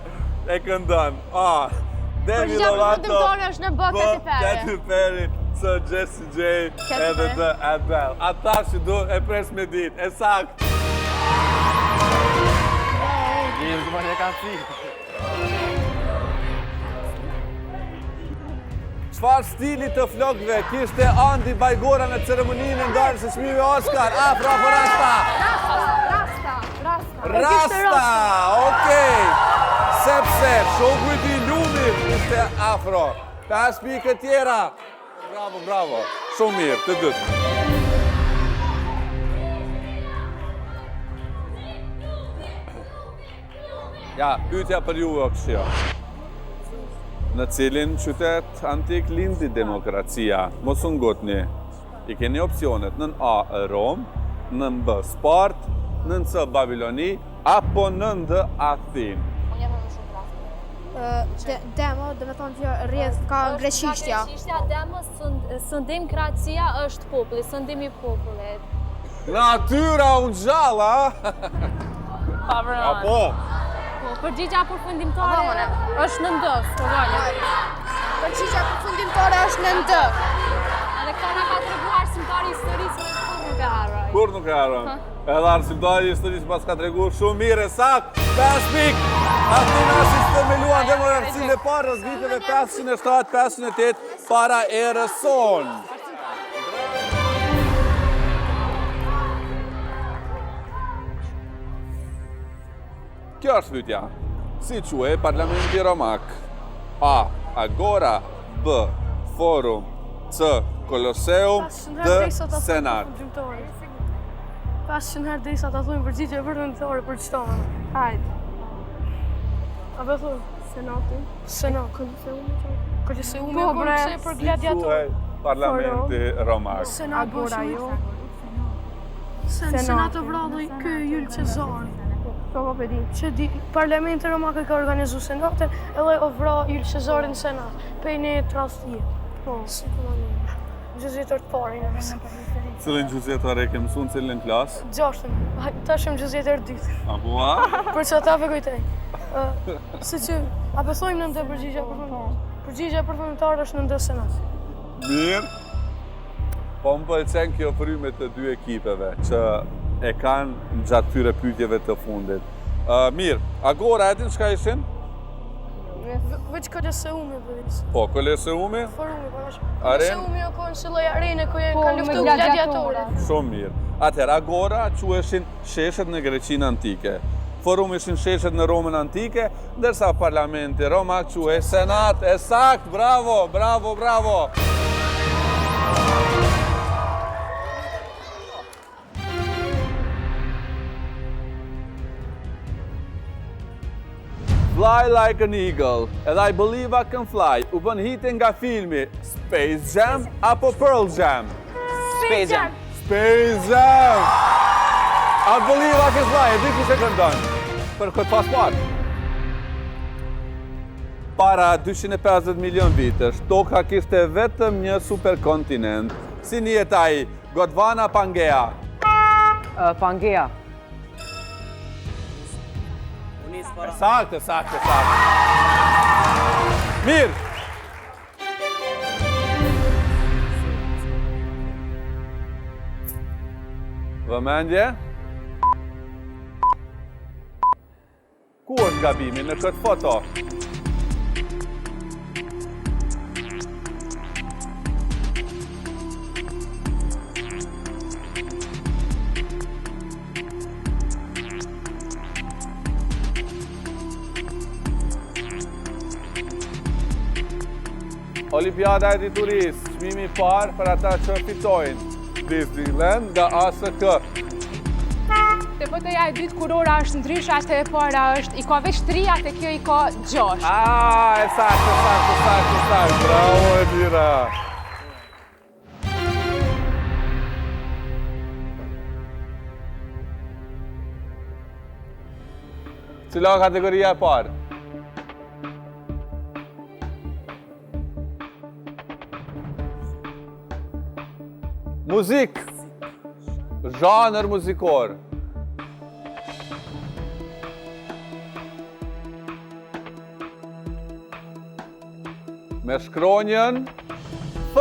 Speaker 6: e këndon. A, Demi
Speaker 9: Lovato. Përgjigja është në B, Katy Perry.
Speaker 6: Katy Perry, C, Jessie J, edhe D, Adele. Ata që du e pres me ditë, e saktë.
Speaker 10: Mirë, të më e kam fi.
Speaker 6: Çfarë stili të flokëve kishte Andi Bajgora në ceremoninë e ndarjes së çmimit Oscar? Afro apo rasta?
Speaker 8: Rasta, rasta, rasta.
Speaker 6: Rasta, okej. Sepse shoku i tij Lumi ishte afro. 5 pikë tjera. Bravo, bravo. Shumë mirë, të dytë. Ja, pyetja për ju o këshio. Në cilin qytet antik lindi demokracia? Mos u ngutni. I keni opsionet nën A Romë, nën B Spartë, nën C Babiloni apo nën D Athinë.
Speaker 16: Unë jam më shumë prafë.
Speaker 17: Demo, do me thonë që rrjedh ka greqishtja.
Speaker 16: Greqishtja, demo, sundim, kracia është populli, sundim i popullit.
Speaker 6: Natyra u ngjall, a?
Speaker 16: Pa vërën.
Speaker 6: Apo?
Speaker 16: Po, përgjigja përfundimtare është nën D, po gale.
Speaker 17: Përgjigja përfundimtare është nën D.
Speaker 16: Edhe këta na ka treguar arsimtari i historisë dhe kurrë nuk e harroj.
Speaker 6: Kurrë nuk e harron. Edhe arsimtari i historisë pas ka treguar shumë mirë e saktë. 5 pikë. Athinasit themeluan demokracinë e parë rreth viteve 507-508 para erës sonë. Kjo është pyetja. Si quhej parlamenti romak? A. Agora B. Forum C. Koloseum D. Senat.
Speaker 7: Pas që nërë desa të thujnë përgjigje përfundimtare për qëto më.
Speaker 8: Hajde.
Speaker 7: A be thujnë?
Speaker 8: Senati.
Speaker 7: Senat. Koloseumi. Koloseumi
Speaker 8: Po,
Speaker 7: po,
Speaker 8: bre.
Speaker 7: bre, për gladiator.
Speaker 6: Quhej parlamenti romak.
Speaker 7: Senat
Speaker 8: Agora jo.
Speaker 7: Sen, Senat o vra dhe kë Jul Cezari.
Speaker 8: Po, po, po, di.
Speaker 7: Që di, parlamenti romak e ka organizu senatin, edhe o vra Jul Cezari në senat. Pej një tradhtie. Po. Si të më një. Gjuhë të parin.
Speaker 6: Cilin gjuhë e ke mësu në cilën klasë?
Speaker 7: Gjashtën. Tash jam gjuhë të dytë.
Speaker 6: Apo a?
Speaker 7: Për që ata pe kujtoj. Si që, a po thojmë nën D përgjigja përfundimtare? Përgjigja përfundimtare është nën D senat.
Speaker 6: Mirë. Po më pëlqen kjo frymë e të dy ekipeve që e kanë gjatë këtyre pyetjeve të fundit. Uh, mirë, Agora e din çka ishin?
Speaker 7: Veç Koloseumi po di.
Speaker 6: Po, Koloseumi?
Speaker 7: Forumi, po është.
Speaker 6: Aren?
Speaker 7: Koloseumi o konë si lloj arene ku janë
Speaker 8: Po,
Speaker 7: kanë
Speaker 8: me
Speaker 7: luftu
Speaker 8: gladiatorët.
Speaker 7: gladiatorët.
Speaker 6: Shumë mirë. Atëherë, Agora quheshin sheshet në Greqinë antike. Forum ishin sheshet në Romën antike, ndërsa parlamenti romak quhej Senat. E saktë, bravo, bravo, bravo. Fly Like an Eagle, edhe I Believe I Can Fly, u bën hite nga filmi Space Jam apo Pearl Jam?
Speaker 10: Space Jam.
Speaker 6: Space Jam! I Believe I Can Fly, e di kush e këndon? Për këtë pas pak. Para 250 milion vitesh, toka kishte vetëm një superkontinent. Si njihet ai? Gondwana Pangea.
Speaker 14: Pangea.
Speaker 6: E saktë, e saktë, e saktë. Mirë. Vëmendje. Ku është gabimi në këtë foto? Olimpiada e diturisë, çmimi i parë për ata që fitojnë. Disneyland nga ASK.
Speaker 18: Te fotoja e dytë kurora është ndryshe, atë e para është, i ka veç tri, atë kjo i ka gjashtë.
Speaker 6: Ah, e saktë, e saktë, e saktë, e saktë. Bravo, Edira. Cila kategoria e parë? Muzikë. Zhanër muzikor. Me shkronjën F.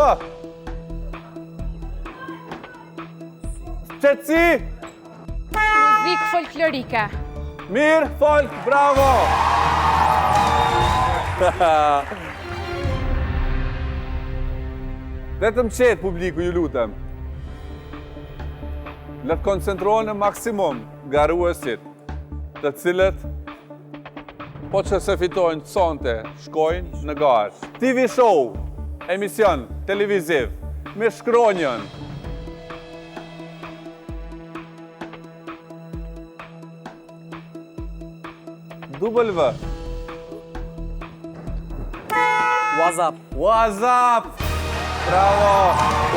Speaker 6: Qetësi!
Speaker 18: Muzikë folklorike.
Speaker 6: Mirë, folk, bravo! Vetëm qetë publiku, ju lutem. Le të koncentrohen në maksimum garuesit, të cilët Po që se fitojnë sonte, shkojnë në garë. TV show, emision televiziv, me shkronjën. W.
Speaker 10: WhatsApp.
Speaker 6: WhatsApp. Bravo.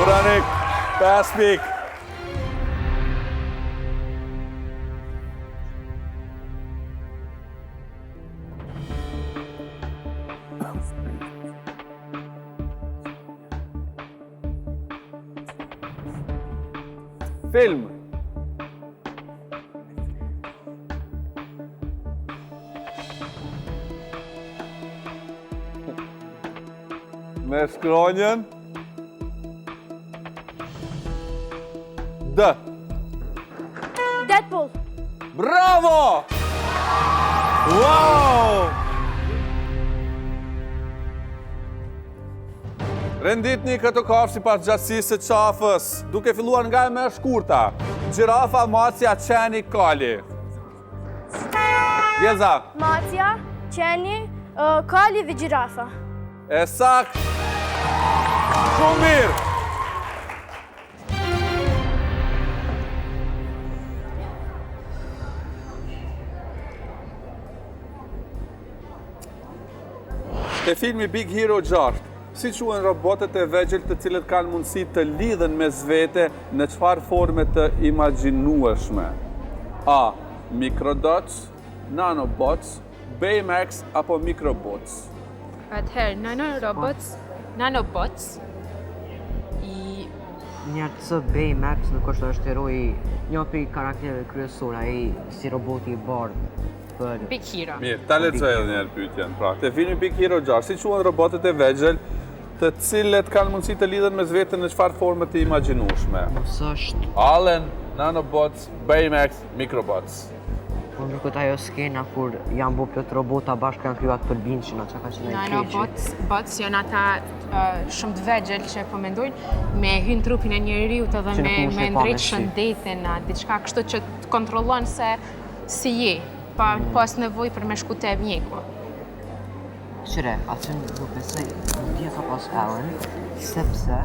Speaker 6: Uranik. 5 pikë. Film. Me shkronjën D.
Speaker 9: Deadpool.
Speaker 6: Bravo! Wow! Renditni këto kafshë sipas gjatësisë së qafës, duke filluar nga e më e shkurta. Gjirafa, macja, qeni, kali. Vjeza.
Speaker 9: Macja, qeni, kali dhe gjirafa.
Speaker 6: E saktë. Shumë mirë. Te filmi Big Hero 6, si quhen robotët e vegjël të cilët kanë mundësi të lidhen mes vete në çfarë forme të imagjinueshme? A. Microdots, Nanobots, Baymax apo Microbots?
Speaker 18: Atëherë, nanorobots, nanobots, i...
Speaker 14: Një C Baymax nuk është është heroi një prej karaktereve kryesore, ai si roboti i bardhë për
Speaker 18: Big Hero.
Speaker 6: Mirë, ta lexoj edhe një herë pyetjen. Pra, te filmi Big Hero 6, si quhen robotët e vegjël, të cilët kanë mundësi të lidhen mes vete në çfarë forme të imagjinueshme?
Speaker 14: Mos është
Speaker 6: Allen, Nanobots, Baymax, Microbots.
Speaker 14: Po më duket ajo skena kur janë bo plot robota bashkë kanë kriju atë përbindëshin, atë çka ka qenë ai keqi.
Speaker 18: Nanobots, bots janë ata shumë të vegjël që po mendojnë me hy në trupin e njeriut edhe me me ndreq shëndetin, a diçka kështu që të kontrollon se si je, pa mm. pas nevojë për me shku te mjeku.
Speaker 14: Qyre, atë nuk besoj, nuk di a ka pas Allen, sepse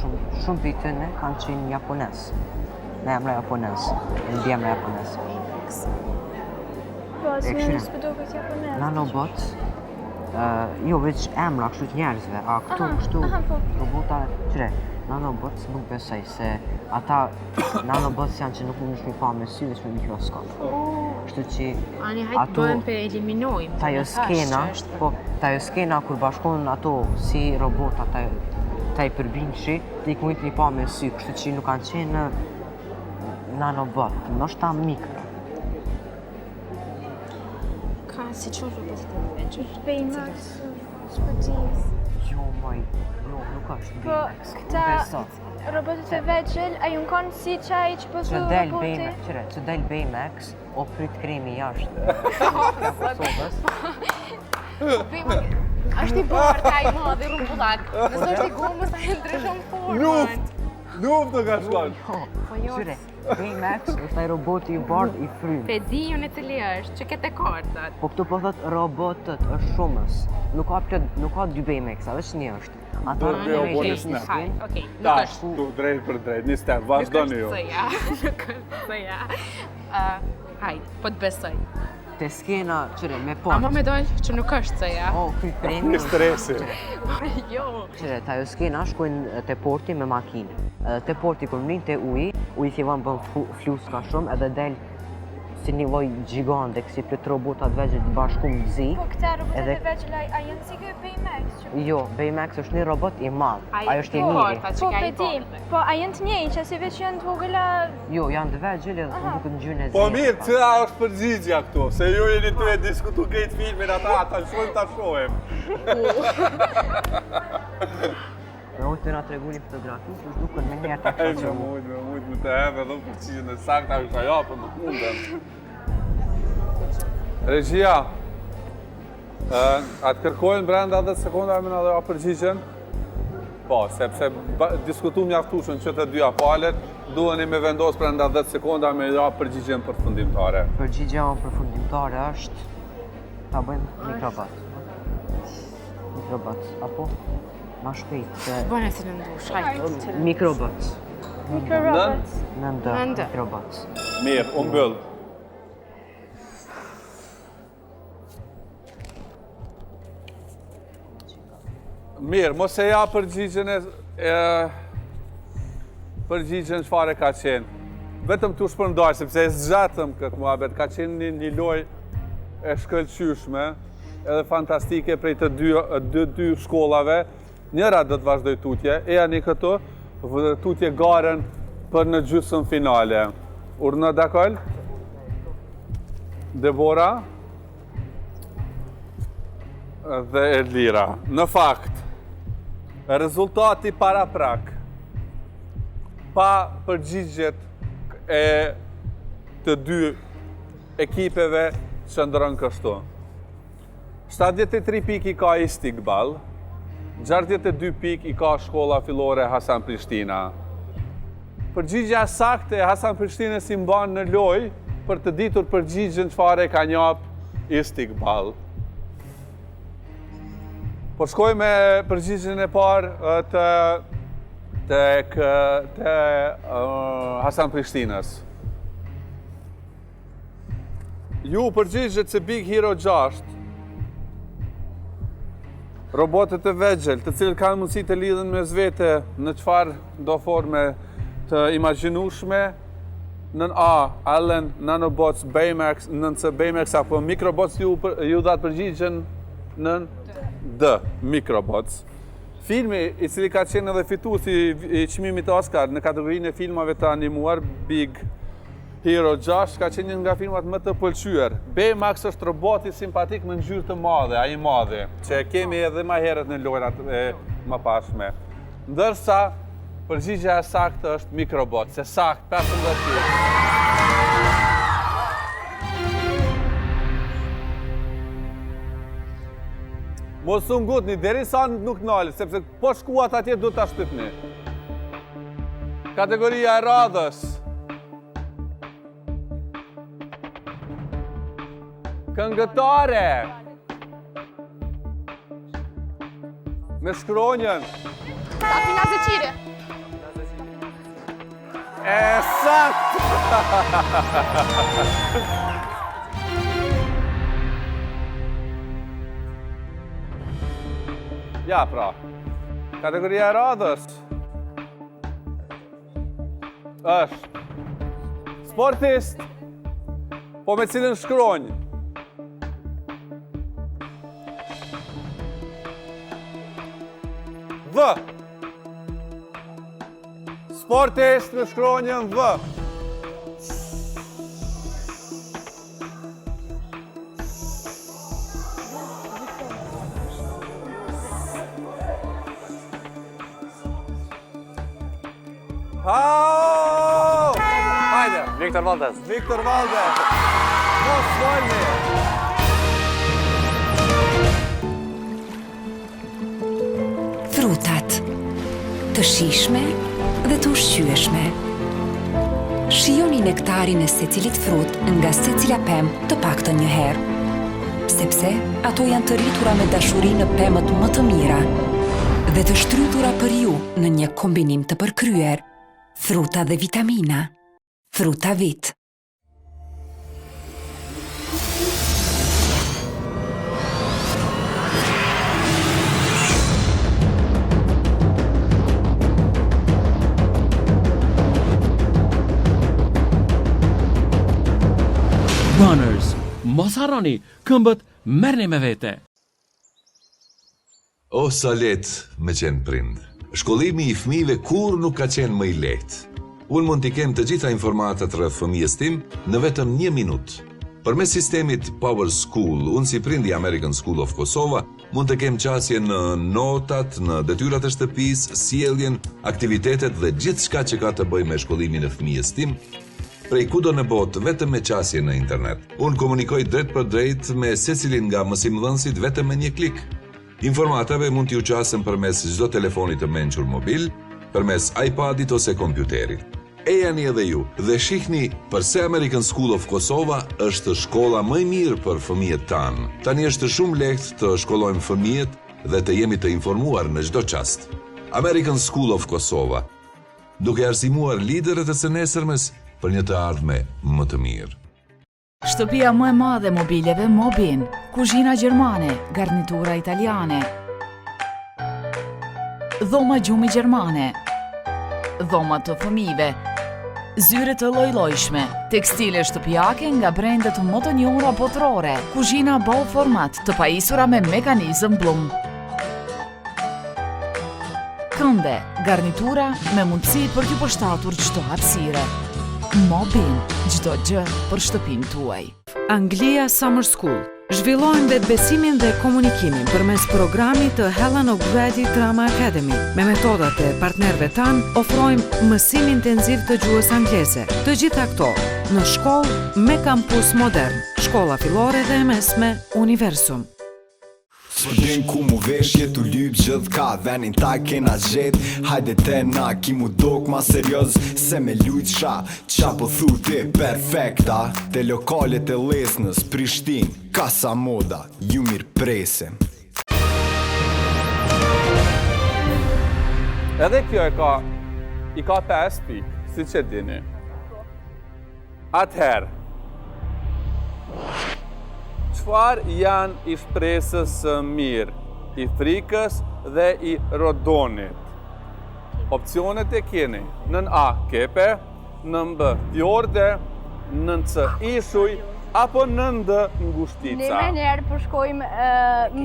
Speaker 14: shumë shumë prej tyne kanë qenë japonez. Me emra japonez, e mbiemra japonez.
Speaker 9: Po, si më s'po duket japonez.
Speaker 14: Nanobot, jo veç emra kështu të njerëzve, a këtu kështu po. robota, qyre, nanobots nuk besoj se ata nanobots janë që nuk mundesh me pa me sy veç me mikroskop. Oh. Kështu që
Speaker 18: Ani hajt ato bëhen pe eliminojmë.
Speaker 14: Ta jo skena, po, ta jo skena kur bashkohen ato si robota, ta ta i përbindshi, Ti i mujt me pa me sy, kështu që nuk kanë qenë nanobot, ndoshta mikro.
Speaker 18: Ka si që robotët e vegjël?
Speaker 9: Baymax, s'po di.
Speaker 14: Jo, moj, jo, nuk është
Speaker 9: Po,
Speaker 14: Baymax.
Speaker 9: këta robotët e vegjël, a jon konë si qaj që po
Speaker 14: Që
Speaker 9: thu
Speaker 14: del
Speaker 9: roboti?
Speaker 14: Baymax, qyre, që del Baymax, o prit krimi jashtë. Nga Kosovës.
Speaker 18: Baymax, është i bardhë, ai i madh, i rrumbullak. Nëse është i gomës, ai ndryshon formën.
Speaker 6: Luft! Luftë ka shkon.
Speaker 18: Po
Speaker 14: jo. Qyre, Baymax është ai roboti i bardhë i frymë.
Speaker 18: Pe di unë cili është, që këtë kartat.
Speaker 14: Po këtu po thot robotët, është shumës. Nuk ka plot, nuk ka dy Baymax, veç një është.
Speaker 6: Ata
Speaker 14: në
Speaker 6: jo, po një snap.
Speaker 18: Okej, nuk
Speaker 6: Tash,
Speaker 18: është.
Speaker 6: tu drejt për drejt, një step, vazhdoni ju.
Speaker 18: Nuk është C-ja, nuk është C-ja. Hajt, po të besoj.
Speaker 14: Te skena, qyre, me port.
Speaker 18: Ama me dojnë që nuk është C-ja.
Speaker 14: O, ky premi.
Speaker 6: Ky stresi.
Speaker 18: Jo.
Speaker 14: Qyre, te ajo skena shkojnë te porti me makinë. Edhe te porti kur mrin te uji, uji fillon bën fluska shumë edhe del si një lloj gjigande, kësi plot robota të vegjël të bashkum të zi.
Speaker 8: Po këta robotat e vegjël, a janë si ky Baymax?
Speaker 14: Që... Jo, Baymax është një robot i madh, ai është i miri.
Speaker 8: Po, pe di, po a janë të njëjtë, që si veç janë të vogëla...
Speaker 14: Jo, janë të vegjël edhe të duket ngjyrën e
Speaker 6: Po
Speaker 14: zezë.
Speaker 6: mirë, cila është përgjigja këtu? Se ju jeni tu e diskutu krejt filmin ata, ata lëshojmë ta shohim.
Speaker 14: Me unë të na tregu një fotografi, që është dukën me njerë të
Speaker 6: Ai me mujt, me mujt, me të heve dhe përgjigjen e saktë, a është ajo, po nuk mundem. Regjia, a të kërkojnë brenda 10 sekonda me na dhe përgjigjen? Po, sepse diskutu mjaftueshëm që të dyja palët, duheni me vendos brenda 10 sekonda me ja përgjigjen përfundimtare.
Speaker 14: Përgjigja përfundimtare është ta bëjmë mikrobot. Mikrobot, apo? Ma shpejt se...
Speaker 18: Bëne si në ndush, hajtë.
Speaker 14: Mikrobot.
Speaker 8: Mikrobot.
Speaker 14: Nën D, mikrobot.
Speaker 6: Mirë, u mbyll. Mirë, mos e ja përgjigjen e, e përgjigjen çfarë ka qenë. Vetëm t'u shpërndaj, sepse e zgjatëm këtë muhabet, ka qenë një, një lojë e shkëlqyshme, edhe fantastike prej të dy, dy, dy shkollave. Njëra do të vazhdoj tutje, ejani këtu, tutje garën për në gjysëm finale. Urdhno Dakol? Debora? Dhe Erlira. Në fakt, rezultati paraprak, pa përgjigjet e të dy ekipeve qëndron kështu. 73 pikë i ka Istikbal, 62 pikë i ka shkolla fillore Hasan Prishtina. Përgjigja e saktë e Hasan Prishtinës i mban në lojë për të ditur përgjigjen çfarë e ka njap Istikbal. Po shkoj me përgjigjen e parë të tek të Hasan Prishtinës. Ju përgjigjet se Big Hero 6 Robotët e vegjël, të cilët kanë mundësi të lidhen mes vete në çfarëdo forme të imagjinueshme, nën A, Alien, Nanobots, Baymax, nën C, Baymax apo Microbots, ju, ju dhatë përgjigjen nën D, Microbots. Filmi, i cili ka qenë edhe fituesi i çmimit Oscar në kategorinë e filmave të animuar, Big Hero 6 ka qenë një nga filmat më të pëlqyer. Baymax është roboti simpatik me ngjyrë të madhe, ai i madhi, që e kemi edhe më herët në lojrat e mëparshme. Ndërsa përgjigja e saktë është Microbot, se saktë 15 pikë. Mos u ngutni derisa nuk nalet, sepse po shkuat atje duhet ta shtypni. Kategoria e radhës. Këngëtare. Me shkronjën.
Speaker 17: Dafina Zeqiri.
Speaker 6: E saktë! Ja pra, kategoria e radhës. Është sportist, po me cilën shkronjë? V. Sportist me shkronjën V. Hau! Hajde!
Speaker 19: Victor Valdez.
Speaker 6: Victor Valdez. Mos folni!
Speaker 1: Frutat, të shijshme dhe të ushqyeshme. Shijoni nektarin e secilit frut nga secila pemë të paktën një herë, sepse ato janë të rritura me dashuri në pemët më të mira dhe të shtrydhura për ju në një kombinim të përkryer, fruta dhe vitamina. Frutavit.
Speaker 3: Runners, mos harroni, këmbët merrni me vete.
Speaker 2: Oh sa lehtë me qenë prind. Shkollimi i fëmijëve kurrë nuk ka qenë më i lehtë. Unë mund t'i kem të gjitha informatat rreth fëmijës tim në vetëm një minutë. Përmes sistemit Power School, unë si prind i American School of Kosova mund të kem qasje në notat, në detyrat e shtëpisë, sjelljen, aktivitetet dhe gjithçka që ka të bëjë me shkollimin e fëmijës tim, prej kudo në botë vetëm me qasje në internet. Unë komunikoj drejtpërdrejt me secilin nga mësimdhënësit vetëm me një klik. Informatave mund t'iu qasem përmes çdo telefoni të mençur mobil, përmes iPad-it ose kompjuterit. Ejani edhe ju dhe shihni përse American School of Kosova është shkolla më e mirë për fëmijët tanë. Tani është shumë lehtë të shkollojmë fëmijët dhe të jemi të informuar në çdo çast. American School of Kosova, duke arsimuar liderët e së nesërmes për një të ardhme më të mirë.
Speaker 11: Shtëpia më e madhe e mobiljeve Mobin, kuzhina gjermane, garnitura italiane. Dhoma gjumi gjermane, dhoma të fëmijëve, zyre të lloj-llojshme, tekstile shtëpiake nga brendet më të njohura botërore, kuzhina Bauformat të pajisura me mekanizëm Blum. Kënde, garnitura me mundësi për t'ju përshtatur çdo hapësire. Mobin, çdo gjë për shtëpinë tuaj.
Speaker 12: Anglia Summer School Zhvillojmë vetëbesimin dhe komunikimin përmes programit të Helen O'Grady Drama Academy. Me metodat e partnerëve tanë, ofrojmë mësim intensiv të gjuhës angleze. Të gjitha këto në shkollë me kampus modern, shkolla fillore dhe e mesme Universum.
Speaker 13: S'po din ku mu vesh je tu lyp gjithka Venin ta kena gjet Hajde te na ki mu dok ma serioz Se me lujt shah Qa po thu ti perfekta Te lokalet e Lesnës Prishtin Kasa Moda Ju mirëpresim.
Speaker 6: Edhe kjo e ka i ka 5 pikë, siç e dini. Atëherë, çfarë janë i shpresës së mirë, i frikës dhe i Rodonit? Opcionet e keni nën A kepe, nën B fjorde, nën C ishuj, apo nën D ngushtica.
Speaker 17: Ne menjëherë po shkojmë,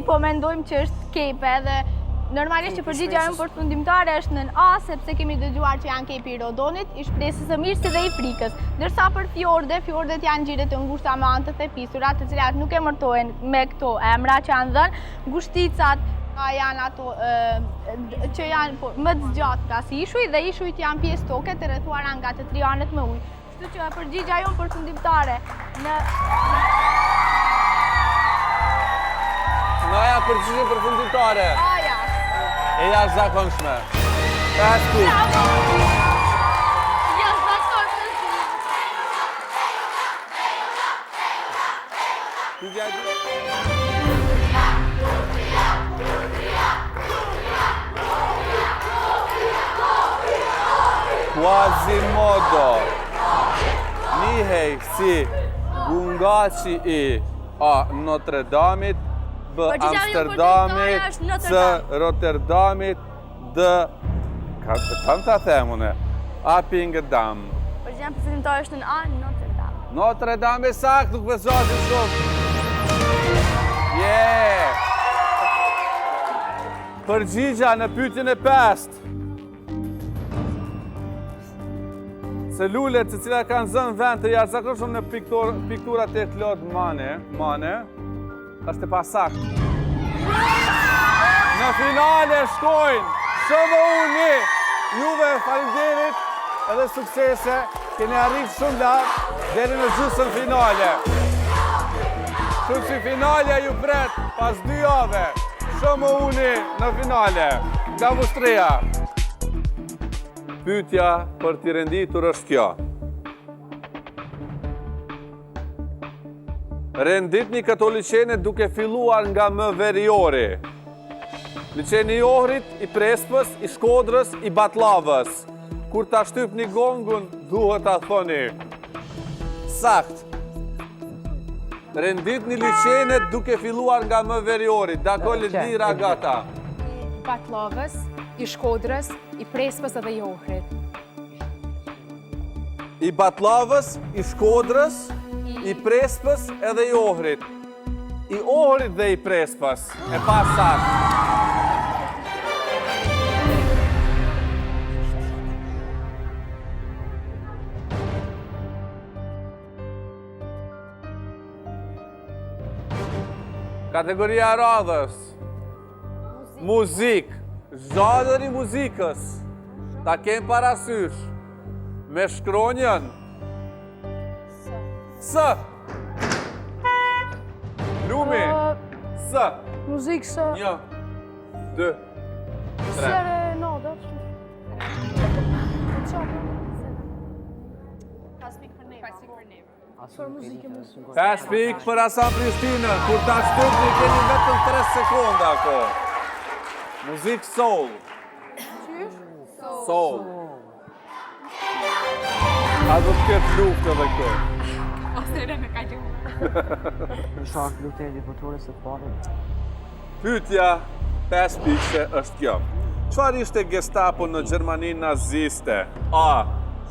Speaker 17: po mendojmë që është kepe dhe normalisht që përgjigja jonë përfundimtare është nën A, sepse kemi dëgjuar që janë kepi i Rodonit, i shpresës së mirë si dhe i frikës. Ndërsa për fjorde, fjordet janë gjire të ngushta me anë të thepisura, të cilat nuk emërtohen me këto emra që janë dhënë. Ngushticat janë ato që janë po, më të zgjatura si ishuj dhe ishujt janë pjesë toke të rrethuara nga të tri anët me ujë. Kështu që përgjigja jonë përfundimtare në
Speaker 6: A-ja përgjigje përfundimtare.
Speaker 17: A-ja.
Speaker 6: E jashtëzakonshme. Pesë pikë.
Speaker 17: Jashtëzakonshme.
Speaker 6: Quasimodo njihej si gungaçi i A. Notre Dame-it, B. Amsterdamit, C. Rotterdamit, D. Ka ta them unë. Appingedam.
Speaker 17: Përgjigja përfundimtare është në A, Notre Dame.
Speaker 6: Notre Dame e saktë, nuk po zgjasim shumë. Yeah! Përgjigja në pyetjen e pestë. Se lulet të cilat kanë zënë vend të jashtëzakonshëm në pikturat e Claude Monet, Monet, është e pasaktë. Në finale shkojnë, SMU-ni, juve faleminderit edhe suksese, keni arrit shumë lartë, deri në gjysëm finale. Kështu që finalja ju pret pas dy jave, SMU-ni në finale, nga Vushtrria. Pyetja për t'i renditur është kjo. Renditni këto liqene duke filluar nga më veriori. Liqeni i Ohrit, i Prespës, i Shkodrës, i Batllavës. Kur ta shtypni gongun, duhet ta thoni. Sakt. Renditni liqenet duke filluar nga më veriori. Dakol Lira Gata.
Speaker 18: Batllavës, i Shkodrës, i Prespës edhe i Ohrit.
Speaker 6: I Batllavës, i Shkodrës, i Prespës edhe i Ohrit. I Ohrit dhe i Prespës, e pasaktë. Kategoria e radhës. Muzikë. Zhanër i muzikës. Ta kem parasysh. Me shkronjën. S. Lumi. S.
Speaker 7: Muzikë S.
Speaker 6: Një. Dy. Tre.
Speaker 7: Serenada.
Speaker 6: 5 pikë për Hasan Prishtinën, kur ta shtypni keni vetëm 3 sekonda kohë. Muzikë soul. Soul. A do të ketë luftë edhe këtu?
Speaker 18: Ose me kalu.
Speaker 14: Në shakë luftë e botërore së parë.
Speaker 6: Pyetja 5 pikëshe është kjo. Çfarë ishte Gestapo në Gjermaninë naziste? A.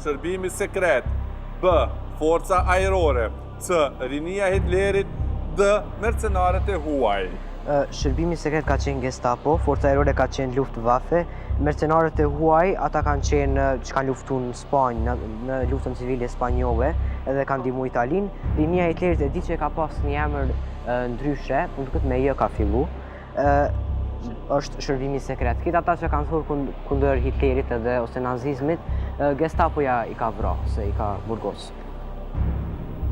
Speaker 6: Shërbimi sekret. B. Forca ajrore. C. Rinia e Hitlerit. D. Mercenarët e huaj.
Speaker 14: Shërbimi sekret ka qenë Gestapo, forca ajrore ka qenë Luftwaffe, mercenarët e huaj ata kanë qenë që kanë luftu në Spanjë, në, në luftën civile spanjolle edhe kanë ndihmu Italinë. Rinia e Hitlerit e di që e ka pas një emër ndryshe, më duket me J ka fillu. Ë është shërbimi sekret. Këta ata që kanë thurë kundër Hitlerit edhe ose nazizmit, Gestapoja i ka vra, se i ka burgos.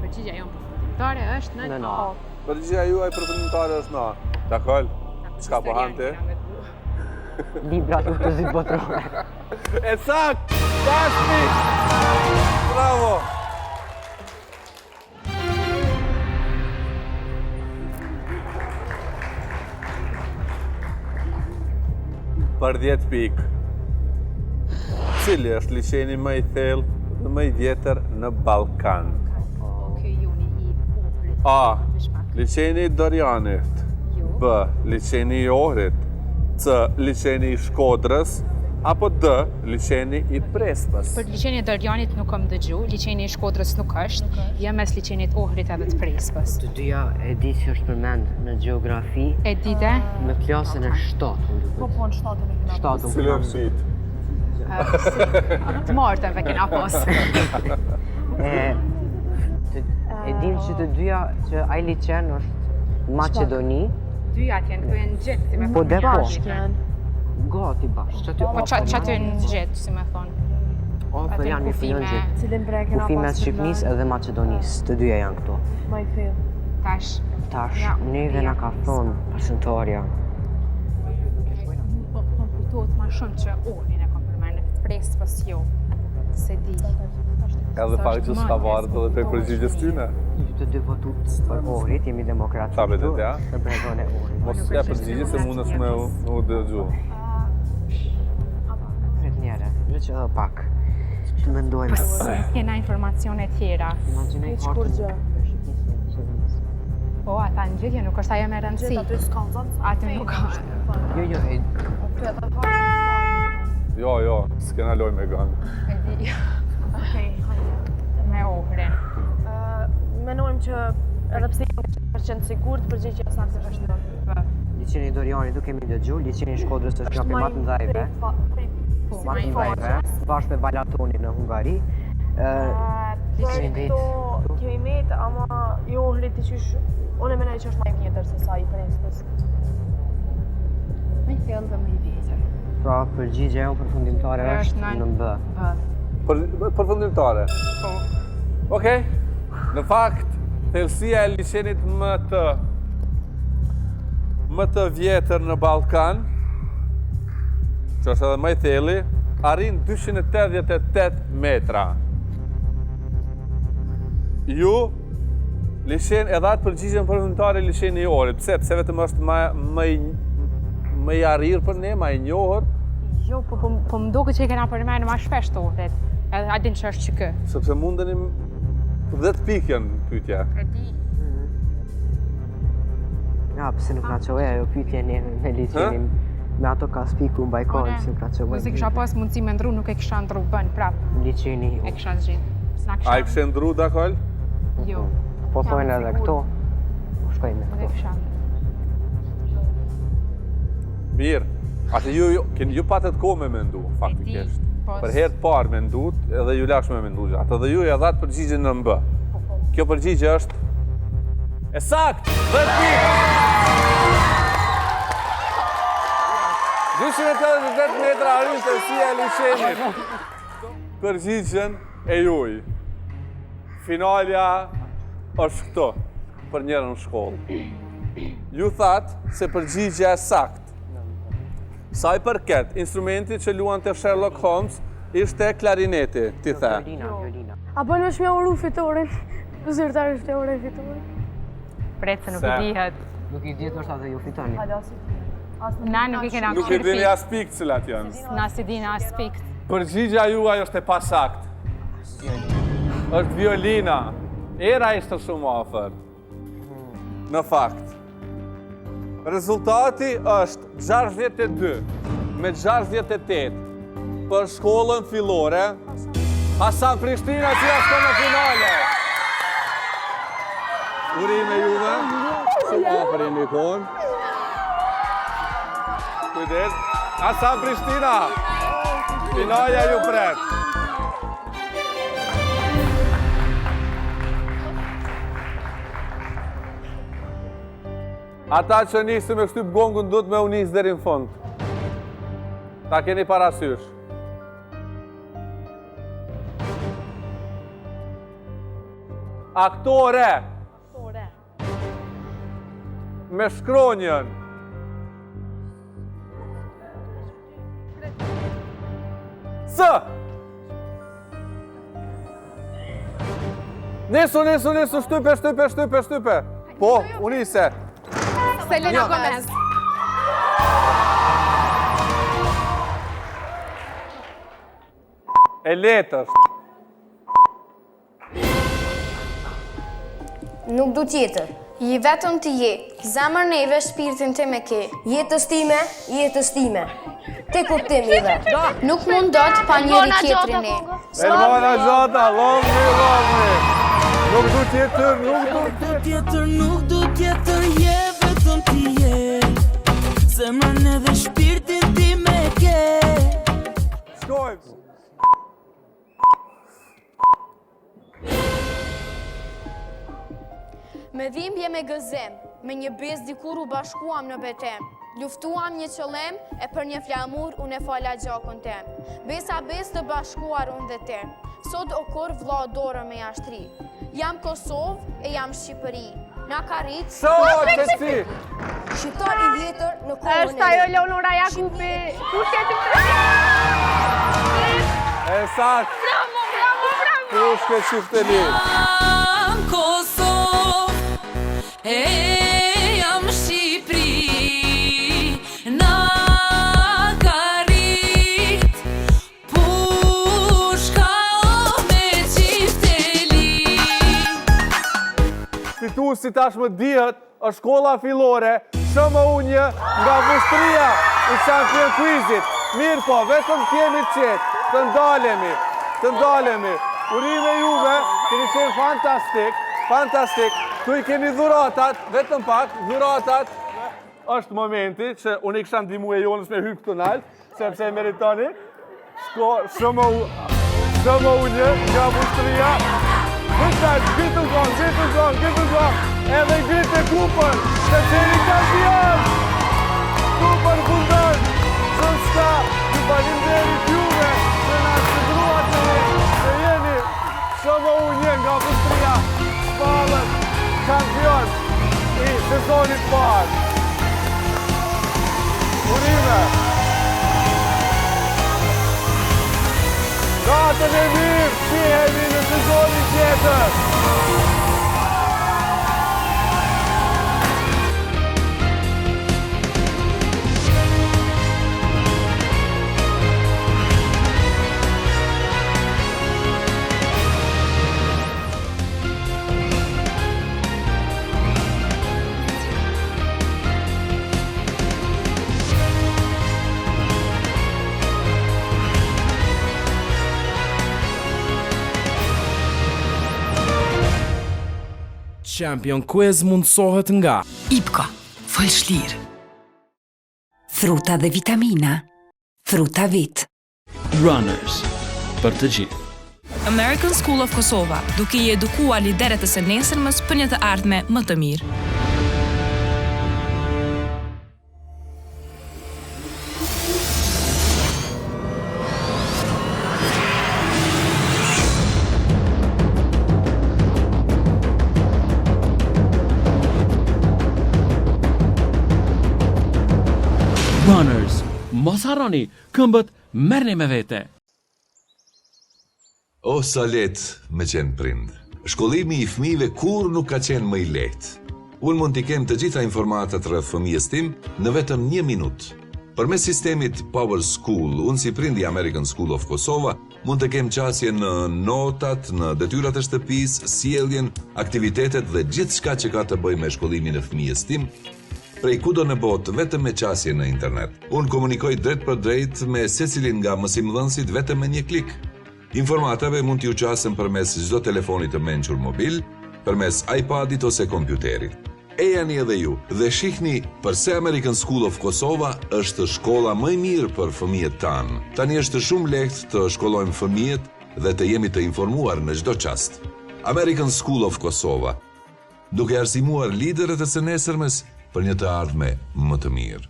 Speaker 18: Përgjigja jonë përfundimtare është në
Speaker 14: A.
Speaker 6: Përgjigja juaj përfundimtare është në A. Dakol, çka po han ti?
Speaker 14: Libra të luftës dytë botërore.
Speaker 6: E saktë, tashmi! Bravo! Për 10 pikë. Cili është liqeni më i thellë dhe më i vjetër në Ballkan? A. Liqeni i Dorianit. B. Liqeni i Ohrit. C. Liqeni i Shkodrës. Apo D. Liqeni i Prespës.
Speaker 18: Për liqenin e Dorianit nuk kam dëgju, liqeni i Shkodrës nuk është, jam mes liqenit Ohrit edhe të Prespës.
Speaker 14: Të dyja e di që është përmend në gjeografi.
Speaker 18: E di de?
Speaker 14: Në klasën e 7, më duket.
Speaker 19: Po, po, në 7 e kena.
Speaker 14: 7 unë
Speaker 6: Cilën ditë?
Speaker 18: Të martën e kena pas.
Speaker 14: E, e dim që të dyja që ai liqen është Maqedoni.
Speaker 18: Dyja janë këto janë gjithë, si me
Speaker 14: Po dhe po.
Speaker 18: Gati
Speaker 14: bashkë, që aty
Speaker 18: Po që që aty në gjithë, si me thonë.
Speaker 14: Afër janë, mirë po janë gjithë.
Speaker 19: Cilin breg kena
Speaker 14: Kufi mes Shqipnisë edhe Maqedonisë, të dyja janë këto.
Speaker 19: Ma i thellë.
Speaker 18: Tash.
Speaker 14: Tash, neve na ka thonë pasentarja.
Speaker 18: Po, po më kujtohet ma shumë që Ohrin e kom përmend, të Prespës jo. Se di.
Speaker 6: Edhe fakt që s'ka varet edhe prej përgjigjes tyne.
Speaker 14: Ju të dy votu për Ohrit, jemi demokratë.
Speaker 6: Sa vetë, ja?
Speaker 14: Për bregun e Ohrit.
Speaker 6: Mos ja përgjigje se mundesh me u me u dëgju.
Speaker 14: Prit njëherë, veç edhe pak. Të mendojmë.
Speaker 18: Po kena informacione tjera.
Speaker 14: Imagjinoj hartën.
Speaker 18: Po, ata në gjithje nuk është ajo me rëndësi.
Speaker 19: Gjithë aty s'ka nxënë.
Speaker 18: Aty nuk ka.
Speaker 14: Jo, jo, e...
Speaker 6: Jo, jo, s'kena loj me gong.
Speaker 18: E di.
Speaker 19: Okej, hajde.
Speaker 18: Me Ohrin.
Speaker 19: Menojmë që edhe pse jemi 100% sigurt, përgjigja e saktë është në B.
Speaker 14: Liqeni i Dorianit nuk kemi dëgju, liqeni i Shkodrës është nga prej ma të mdhajve.
Speaker 19: Po,
Speaker 14: Ma të mdhajve, bashkë me Balatonin në Hungari.
Speaker 19: Për këto kemi met, ama jo Ohrit i qysh, unë e menoj që është ma i vjetër se sa i Prespës.
Speaker 18: Më i thellë dhe më i vjetër.
Speaker 14: Pra, përgjigja jonë përfundimtare është në B.
Speaker 18: B.
Speaker 6: Për, përfundimtare?
Speaker 18: Po.
Speaker 6: Okej. Në fakt, thellësia e liqenit më të më të vjetër në Ballkan, që është edhe më i thelli, Arrin 288 metra. Ju, liqen e dhatë përgjigjen përfundimtare liqeni i Ohrit. Pse? Pse vetëm është më, më, i, më i arrirë për ne, më i njohur?
Speaker 18: Jo, po, po, po më duket që i kena përmenë ma shpesh të Ohrit. Edhe a din që është që kë.
Speaker 6: Sepse mundeni 10 pikë janë pyetja.
Speaker 18: E di.
Speaker 14: Ja, pse nuk na çoi ajo pyetje ne me liqenin me ato ka spiku mbaj kohë, pse nuk na çoi.
Speaker 18: Nëse kisha pas mundësi me ndru, nuk e kisha ndru bën prap.
Speaker 14: Liqeni.
Speaker 18: E kisha zgjidh. S'na kisha.
Speaker 6: A e kishe ndru dakol?
Speaker 18: Jo.
Speaker 14: Po thojnë edhe këto. Po shkoj me
Speaker 18: këto. Nuk e kisha.
Speaker 6: Mirë. Atë ju, ju, keni ju patët kohë me mendu, faktikisht.
Speaker 18: Po,
Speaker 6: Për herë të parë mendut, edhe ju lashë me mendu gjatë. Edhe ju ja dhatë përgjigjen në B.
Speaker 18: Po, po.
Speaker 6: Kjo përgjigje është e saktë, 10 pikë! 288 metra arrin thellësia e liqenit. Përgjigjen e juj. Finalja është këto për njërën shkollë. Ju thatë se përgjigja e saktë. Sa i përket, instrumenti që luante Sherlock Holmes ishte klarineti, ti the.
Speaker 14: Violina, violina.
Speaker 7: A bën veç me uru fitoren? Zyrtarisht e uroj fitoren.
Speaker 18: Pret se nuk i dihet.
Speaker 14: Nuk i dihet është atë ju fitoni.
Speaker 18: Na nuk i kena
Speaker 6: Nuk i dini as pikë cilat janë.
Speaker 18: Na s'i dini as pikë.
Speaker 6: Përgjigja juaj është e pasaktë. Është violina. Era ishte shumë afër. Në fakt. Rezultati është 62 me 68 për shkollën fillore Hasan Prishtina që ja shkon në finale. Urime juve, shumë afër jeni konë. Kujdes, Hasan Prishtina, finalja ju pret. Ata që nisin me shtyp gongun duhet me u nis deri në fund. Ta keni parasysh. Aktore.
Speaker 19: Aktore.
Speaker 6: Me shkronjën. S. Nisu, nisu, nisu, shtype, shtype, shtype, shtype. Po, u nise.
Speaker 18: Selena Gomez.
Speaker 6: E lehtë është.
Speaker 20: Nuk du tjetër.
Speaker 17: Je vetëm ti je, zemër neve shpirtin tim e ke.
Speaker 20: Jetës time, jetës time. Ti kuptim i dhe.
Speaker 17: Nuk mund dot pa njëri tjetrin ne.
Speaker 6: Elvana Gjata, love me, love me. Nuk du tjetër, nuk du
Speaker 21: tjetër. Nuk du tjetër, je vetëm ti je. Zemrën edhe shpirtin tim e ke.
Speaker 6: Shkojmë.
Speaker 17: Me dhimbje me gëzim, me një besë dikur u bashkuam në betim. Luftuam një qëllim e për një flamur unë e fala gjakun tim. Besa besë të bashkuar unë dhe ti. Sot o kur vlla dorën me ja shtri. Jam Kosovë e jam Shqipëri. Na ka rritë...
Speaker 6: Sot, që si?
Speaker 20: Shqiptar i vjetër në kohën e
Speaker 8: Është ajo Leonora Jakupi. Kush e të
Speaker 6: E saktë.
Speaker 8: Bravo, bravo, bravo.
Speaker 6: Pushkë e çifteli.
Speaker 21: Jam Kosovë e jam Shqipëri Na ka rrit pushka me çifteli
Speaker 6: Fituesi tashmë dihet është shkolla fillore SMU 1 nga Vushtrria i Champion Quizit. Mirëpo, vetëm të jemi qetë, të ndalemi, të ndalemi. Urime juve, keni qenë fantastik, fantastik. Tu i keni dhuratat, vetëm pak, dhuratat. është momenti që unë i kisha ndihmu Ejonës me hypë këtu nalt, Sepse e meritoni, shko shumë u, shumë u një, nga Vushtrria, Vëta, ngritu n'kom, ngritu n'kom, ngritu n'kom, edhe ngritë kupën, sepse jeni kampion! Kupën fundon, gjithçka, ju faleminderit juve, që na qëndruat me ne, që jeni SMU një nga Vushtrria, shpallet, kampion i sezonit parë. Urime! Natën e mirë, shihemi në sezonin tjetër.
Speaker 4: Champion Quiz mundësohet nga
Speaker 1: Ipko, fol shlirë. Fruta dhe vitamina. Fruta Vit.
Speaker 3: Runners, për të gjithë.
Speaker 5: American School of Kosova, duke i edukuar liderët e së nesërmes për një të ardhme më të mirë.
Speaker 3: Runners, mos harroni, këmbët Merrni me vete!
Speaker 2: Oh sa lehtë me qenë prind. Shkollimi i fëmijëve kurrë nuk ka qenë më i lehtë. Unë mund t'i kem të gjitha informatat rreth fëmijës tim në vetëm një minutë. Përmes sistemit Power School, unë si prind i American School of Kosova mund të kem qasje në notat, në detyrat e shtëpisë, sjelljen, aktivitetet dhe gjithçka që ka të bëjë me shkollimin e fëmijës tim, Prej kudo në botë vetëm me qasje në internet. Unë komunikoj drejtpërdrejt me secilin nga mësimdhënësit vetëm me një klik. Informatave mund t'iu qasem përmes çdo telefoni të mençur mobil, përmes iPad-it ose kompjuterit. Ejani edhe ju dhe shihni përse American School of Kosova është shkolla më e mirë për fëmijët tanë. Tani është shumë lehtë të shkollojmë fëmijët dhe të jemi të informuar në çdo çast. American School of Kosova, Duke arsimuar liderët e së nesërmes për një të ardhme më të mirë.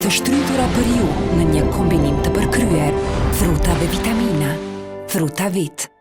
Speaker 1: Të shtrydhura për ju në një kombinim të përkryer, fruta dhe vitamina. Fruta Vit.